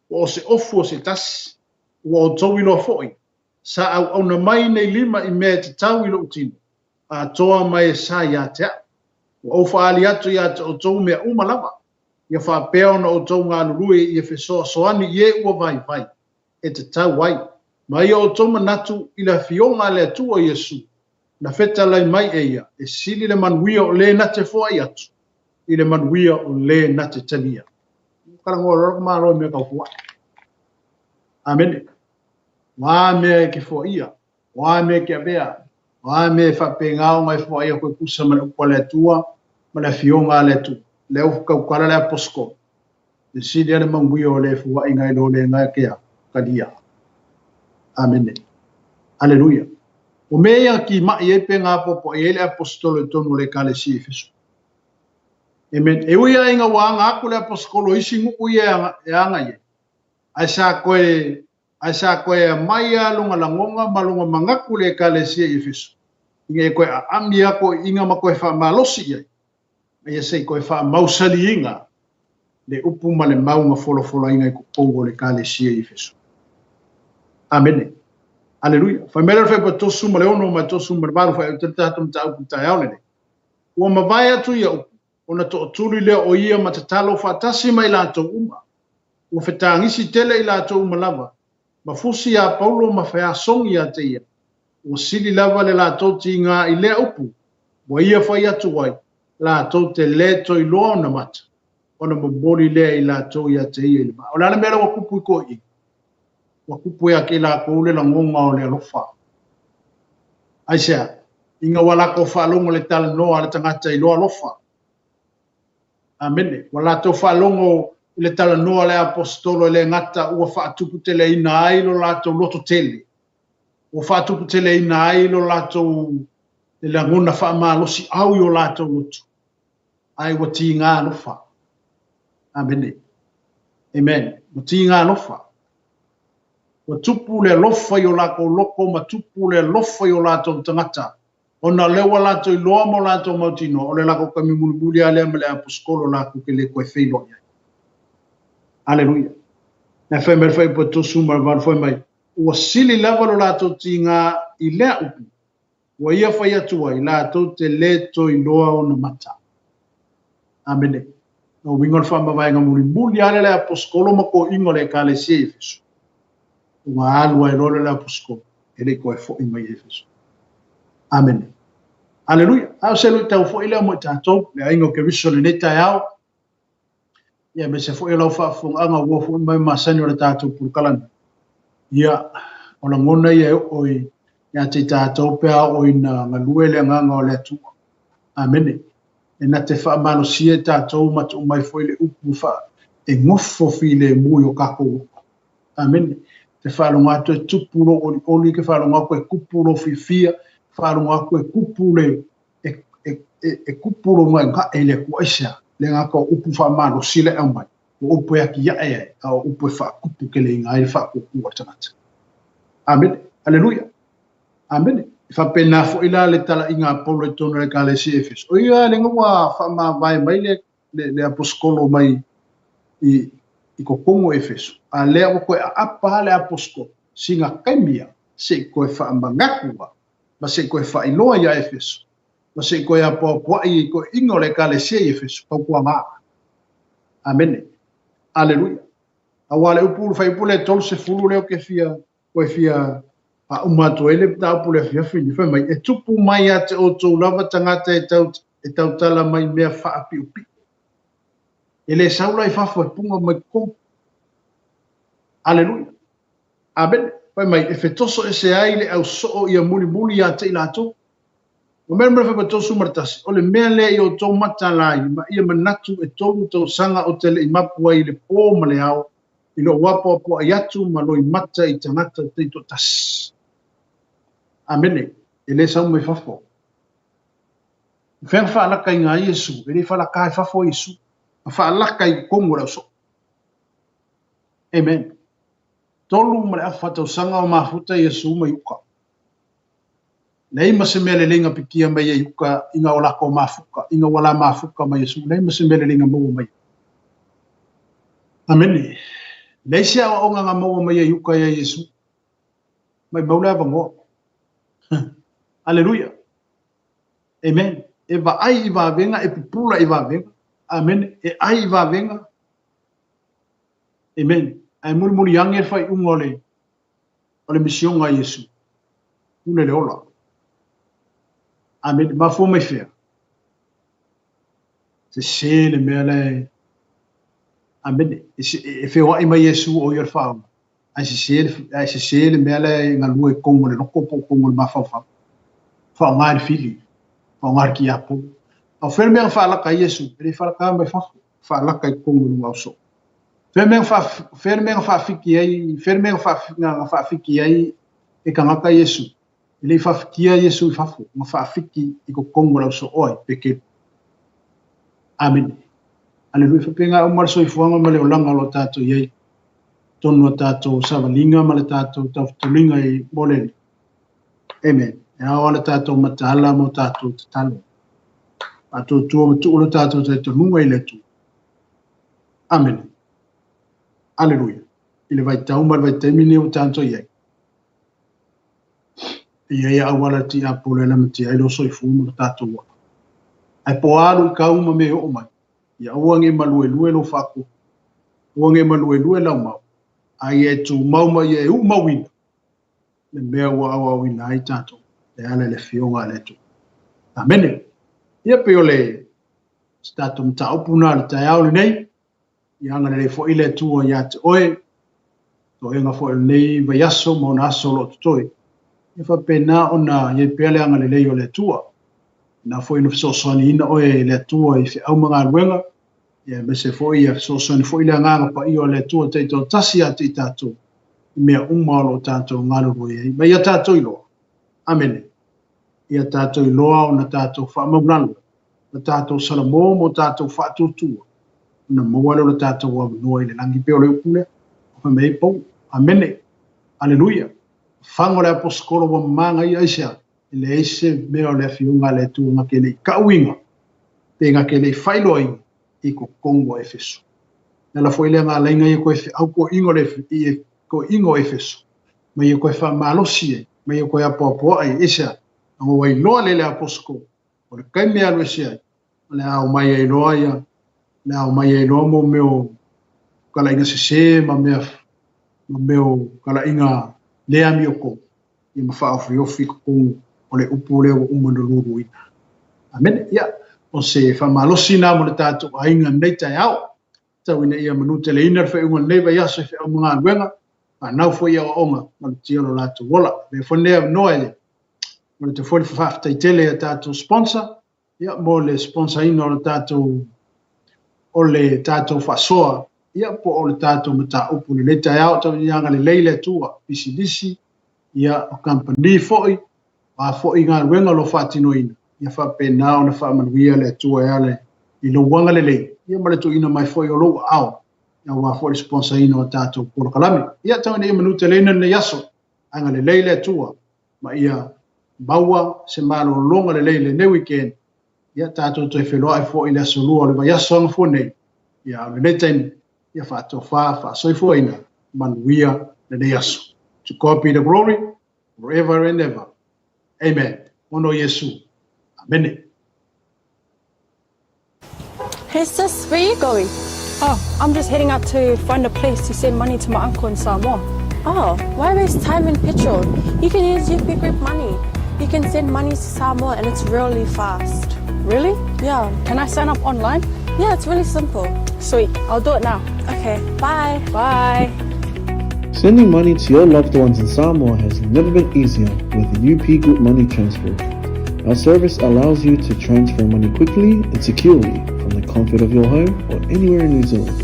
po o se ofu o se tasi, ua outou iloa foi, sa auauna mai nei lima i mea e tatau i lou tino, atoa mai e sa ia te au. Ua ou faaali atu ia te outou mea uma lava, ia faapea ona outou galulue ia fesoasoani i e ua vaivai, e tatau ai, ma ia outou manatu i le Afioga a le Atua Iesu, na fetalai mai e ia, e sili le manuia o le na te foai atu, i le manuia o le na te talia. Talanoa loa le Malo i mea tau foai. Amene. O a mea e ke foaia, o a mea e ke avea, o a mea e faapena ona e foai aku e tusa ma le upu a le Atua ma le Afioga a le Atua. Lea ua tautala le aposetolo, e sili lava le manuia o le foai nai lo le na ke a talia. Amene. Aleluia. O mea ia kimai ai pe gapoapoai ai le aposetolo i totonu o le Ekalesia i Efeso. Amen. E ui lava ina ua aga atu le aposetolo i isi nuu ia e aga i ai, ae sa toe ae sa toe aumai lava lona lagona ma lona manatu i le Ekalesia i Efeso, ina ia toe aami lava toeaiina ma toe faamalosi i ai, ma ia se i toe faamausaliina le upu ma le mau na folafolaina i totonu o le Ekalesia i Efeso. Amene. Aleluia. Fai mai lea o le Fuaiupu 36 ma le 38, faaiu le tatou mataupu i le taeao lenei. Ua mavae atu ia upu, ona tootuli lea o ia ma tatalo faatasi ma i latou uma. Ua fetagisi tele i latou uma lava, ma fusi iā Paulo ma feasogi ia te ia. Ua sili lava le latou tigā i lea upu, ua ia fai atu ai, latou te lē toe iloa ona mata, ona momoli lea i latou ia te ia i le vaa. O le a le mea lea ua tupu i toeaiina? Ua tupu ia te i latou le lagona o le alofa. Aisea? Ina ua latou faalogo i le talanoa a le tagata i lo alofa. Amene. Ua latou faalogo i le talanoa a le aposetolo e le gata ua faatuputeleina ai lo latou lototele, ua faatuputeleina ai lo latou le lagona faamalosiau i o latou loto, ae ua tiga alofa. Amene. Amen. Ua tiga alofa. Ua tupu le alofa i o latou loto ma tupu le alofa i o latou tagata, ona o lea ua latou iloa ma o latou mautinoa, o le latou taimi mulimuli lava lea ma le aposetolo latou te le toe feiloai ai. Aleluia. Na fai mai le fuaiupu 38 fai mai, Ua sili lava lo latou tiga i lea upu, ua ia fai atu ai, latou te lē toe iloa ona mata. Amene. O uiga o le faamavaega mulimuli lava lea le aposetolo ma toeaiina o le Ekalesia i Efeso. Ua alu ai loa lea le aposetolo, e le i toe foi mai i Efeso. Amene. Aleluia. A o se luitau foi lea mo i tatou, le aiga o Keriso i lenei taeao, ia aemaise foi o lau faafofogaaga ua foi mai masani o le tatou polokalame. Ia, o lagona ia e oo i ia te i tatou pe a oo ina galue le agaga o le Atua. Amene. E na te faamalosia i tatou ma tuu mai foi le upu fa e gofo filemu i o kakou loto. Amene. Te faalogo atu e tupu lou olioli, ke faalogo atu e kupu lou fiafia, faalogo atu e kupu le e, e, e, e kupu lou gaegae i le Atua. Aisea? Le gata o upu faamalosi le aumai, o upu e atiae ai, a o upu e faakupu keleiga ai le faatuatua o le tagata. Amene. Aleluia. Amene. E faapena foi la le talaiga a Paulo i totonu o le Ekalesia i Efeso. O ia le ua faamavae mai le, le, le aposetolo mai i, i totonu o Efeso, a lea ua toe aapa le aposetolo, sina taimi lava, se i toe faamanatu lava, ma se i toe faailoa iā Efeso, ma se i toe apoapoai i toeaiina o le Ekalesia i Efeso, tautuaga. Amene. Aleluia. Aua le upu, le fuaiupu lea 30 lea ou te fia, toe fia faauma atu ai le mataupu i le afiafi lenei, fai mai, e tupu mai ia te outou lava tagata e, tau, e tautala mai mea faapiopio. E le sau la i fafo e puga mai totonu. Aleluia. Amene. Fai mai, e fetoso ese ai le au soo ia mulimuli ia te i latou. O mea mea fai 31, o le mea lea i outou matalai ma ia manatu e tolu tausaga o te le i mapu ai i le pō ma le ao, i lou apoapoai atu ma loimata i tagata taitoatasi. Amene. E le sau mai fafo. O fea na faalakaina ai Iesu? E le i faalaka i fafo Iesu. Na faalaka i totonu o le au soo. Amen. Tolu ma le afa tausaga o mafuta Iesu mai uka. Leai ma se mea lelei na pikia mai ai uka ina o lakou mafuka, ina ua la mafuka ma Iesu, leai ma se mea lelei na maua mai. Amene. Leai se aoaoga na maua mai ai uka ia Iesu. Maimau le avanoa. Aleluia. Amen. E vaai i vavega, e pupula i vavega. Amene. E ai i vavega. Amen. Ae mulimuli ane le faaiuga o le o le misioga a Iesu. Pule le ola. Amen. Mafua mai fea? Sese le mea le Amene. E feoai mai Iesu o ia le faaola. Ae sese, ae sese le mea le e galue i totonu o le loto po o totonu o le mafaufau. Faaaoga le fili. Faaaoga le tiapolo. A o fea le mea na faalaka ai Iesu? E le i faalaka mai fafo. Faalaka i totonu o luga o soo. Fea le mea fea le mea na faafiki ai, fea le mea na faafiki ai e tagata Iesu? E le i faafikia Iesu i fafo, na faafiki i totonu o le ausoo ai, pekelu. Amene. Aleluia. Faapena uma le soifuaga ma le olaga o lo o tatou i ai. Tonu o tatou savaliga ma le tatou taufetuliga i mo le Alii. Amen. E ao le tatou mataala mo tatou tatalo. Faatuatua ma tuu lo tatou talitonuga i le Atua. Amene. Aleluia. I le vaitau ma le vaitaimi nei ua tatou i ai. E i ai auala tiapolo e lamatia ai lou soifua ma lo tatou ola. Ae po o a luitau ma mea e oo mai, ia aua ne i maluelue lou faakupu, aua ne i maluelue lau mau, a ia e tumau ma ia e uumauina le mea ua aoaoina ai tatou e ala i le Afioga a le Atua. Amene. Ia pei o le se tatou mataupu na le taeao lenei, ia agalelei foi le Atua ia te oe, toega foi o lenei vaiaso ma ona aso o lo o totoe. Ia faapena ona i ai pea le agalelei o le Atua. Na foi na fesoasoaniina oe e le Atua i feau ma galuega, ia aemaise foi ia fesoasoani foi le agaga paia o le Atua taitoatasi ia te i tatou i mea uma o lo o tatou galulue ai. Ma ia tatou iloa. Amene. Ia tatou iloa ona tatou faamaulalo, ma tatou salamo ma o tatou faatuatua, ona maua lea o le tatou avanoa i le lagi pei o le upu lea. Fai mai ai Paulo. Amene. Aleluia. Faga o le aposetolo ua mamaga ia aisea? E leai se mea o le afioga a le Atua na te le i kauina, pe na te le i faailoaina i totonu o Efeso. Le ala foi lea na alaiga ia koe feau toeaiina o le i toeaiina o Efeso, ma ia koe faamalosi ai, ma ia koe apoapoai ai. Aisea? Leaga ua iloa lea e le aposetolo, o le taimi e alu ese ai, o le a omai ai loa ia, o le a omai ai loa mo mea o talaiga sese ma mea ma mea o talaiga le amiotonu, ia ma faaofiofi i totonu o le upu lea ua uma ona luluina. Amene. Ia, o se faamalosi lena mo le tatou aiga i lenei taeao. Tau ina ia manuteleina le faaiuga o lenei vaiaso i feau ma galuega, fanau foi i aoaoga, malutia lo latou ola. Avea foi lenei avanoa e momoli atu foi le faafetai tele i a tatou sponsor, ia, mo le sponsor ina o le tatou o le tatou faasoa, ia, po o le tatou mataupu i lenei taeao. Tau ina ia agalelei le Atua, pisinisi, ia, o kamupani foi, o a foi galuega o lo o faatinoina, ia faapena ona faamanuia le Atua e ala i lou agalelei, ia, ma le tuuina mai foi o lou aao, aua foi le sponsor ina o tatou polokalame. Ia, tau ina ia manuteleina lenei aso, agalelei le Atua, ma ia maua se malologa lelei i lenei weekend, ia tatou toe feiloai foi i le aso Lua o le vaiaso gafua nei, ia a o lenei taimi, ia faatofa faasoifuaina, manuia lenei aso. To God be the glory forever and ever. Amen. Ona o Iesu. Amene. Hey sis, where you going? Oh, I'm just heading out to find a place to send money to my uncle in Samoa. Oh, why waste time and petrol? You can use UP Group Money. You can send money to Samoa and it's really fast. Really? Yeah. Can I sign up online? Yeah, it's really simple. Sweet, I'll do it now. Okay, bye. Bye. Sending money to your loved ones in Samoa has never been easier with UP Group Money Transfer. Our service allows you to transfer money quickly and securely from the comfort of your home or anywhere in New Zealand.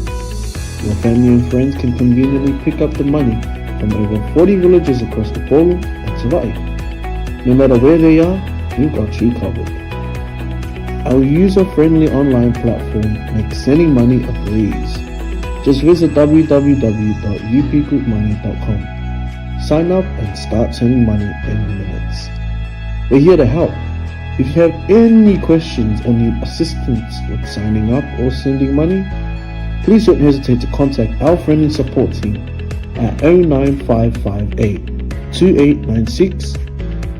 Your family and friends can conveniently pick up the money from over 40 villages across Upolu and Savaii. No matter where they are, we've got you covered. Our user-friendly online platform makes sending money a breeze. Just visit www.upgroupmoney.com. Sign up and start sending money in minutes. We're here to help. If you have any questions or need assistance with signing up or sending money, please don't hesitate to contact our friendly support team at 09558 2896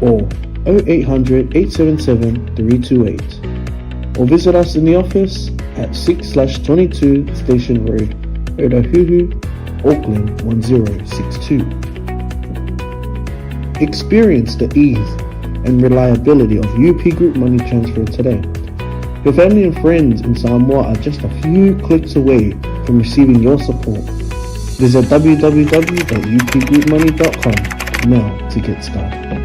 or 0800 877 328 or visit us in the office at 6/22 Station Road, Otahuhu, Auckland 1062. Experience the ease and reliability of UP Group Money Transfer today. Your family and friends in Samoa are just a few clicks away from receiving your support. Visit www.upgroupmoney.com now to get started.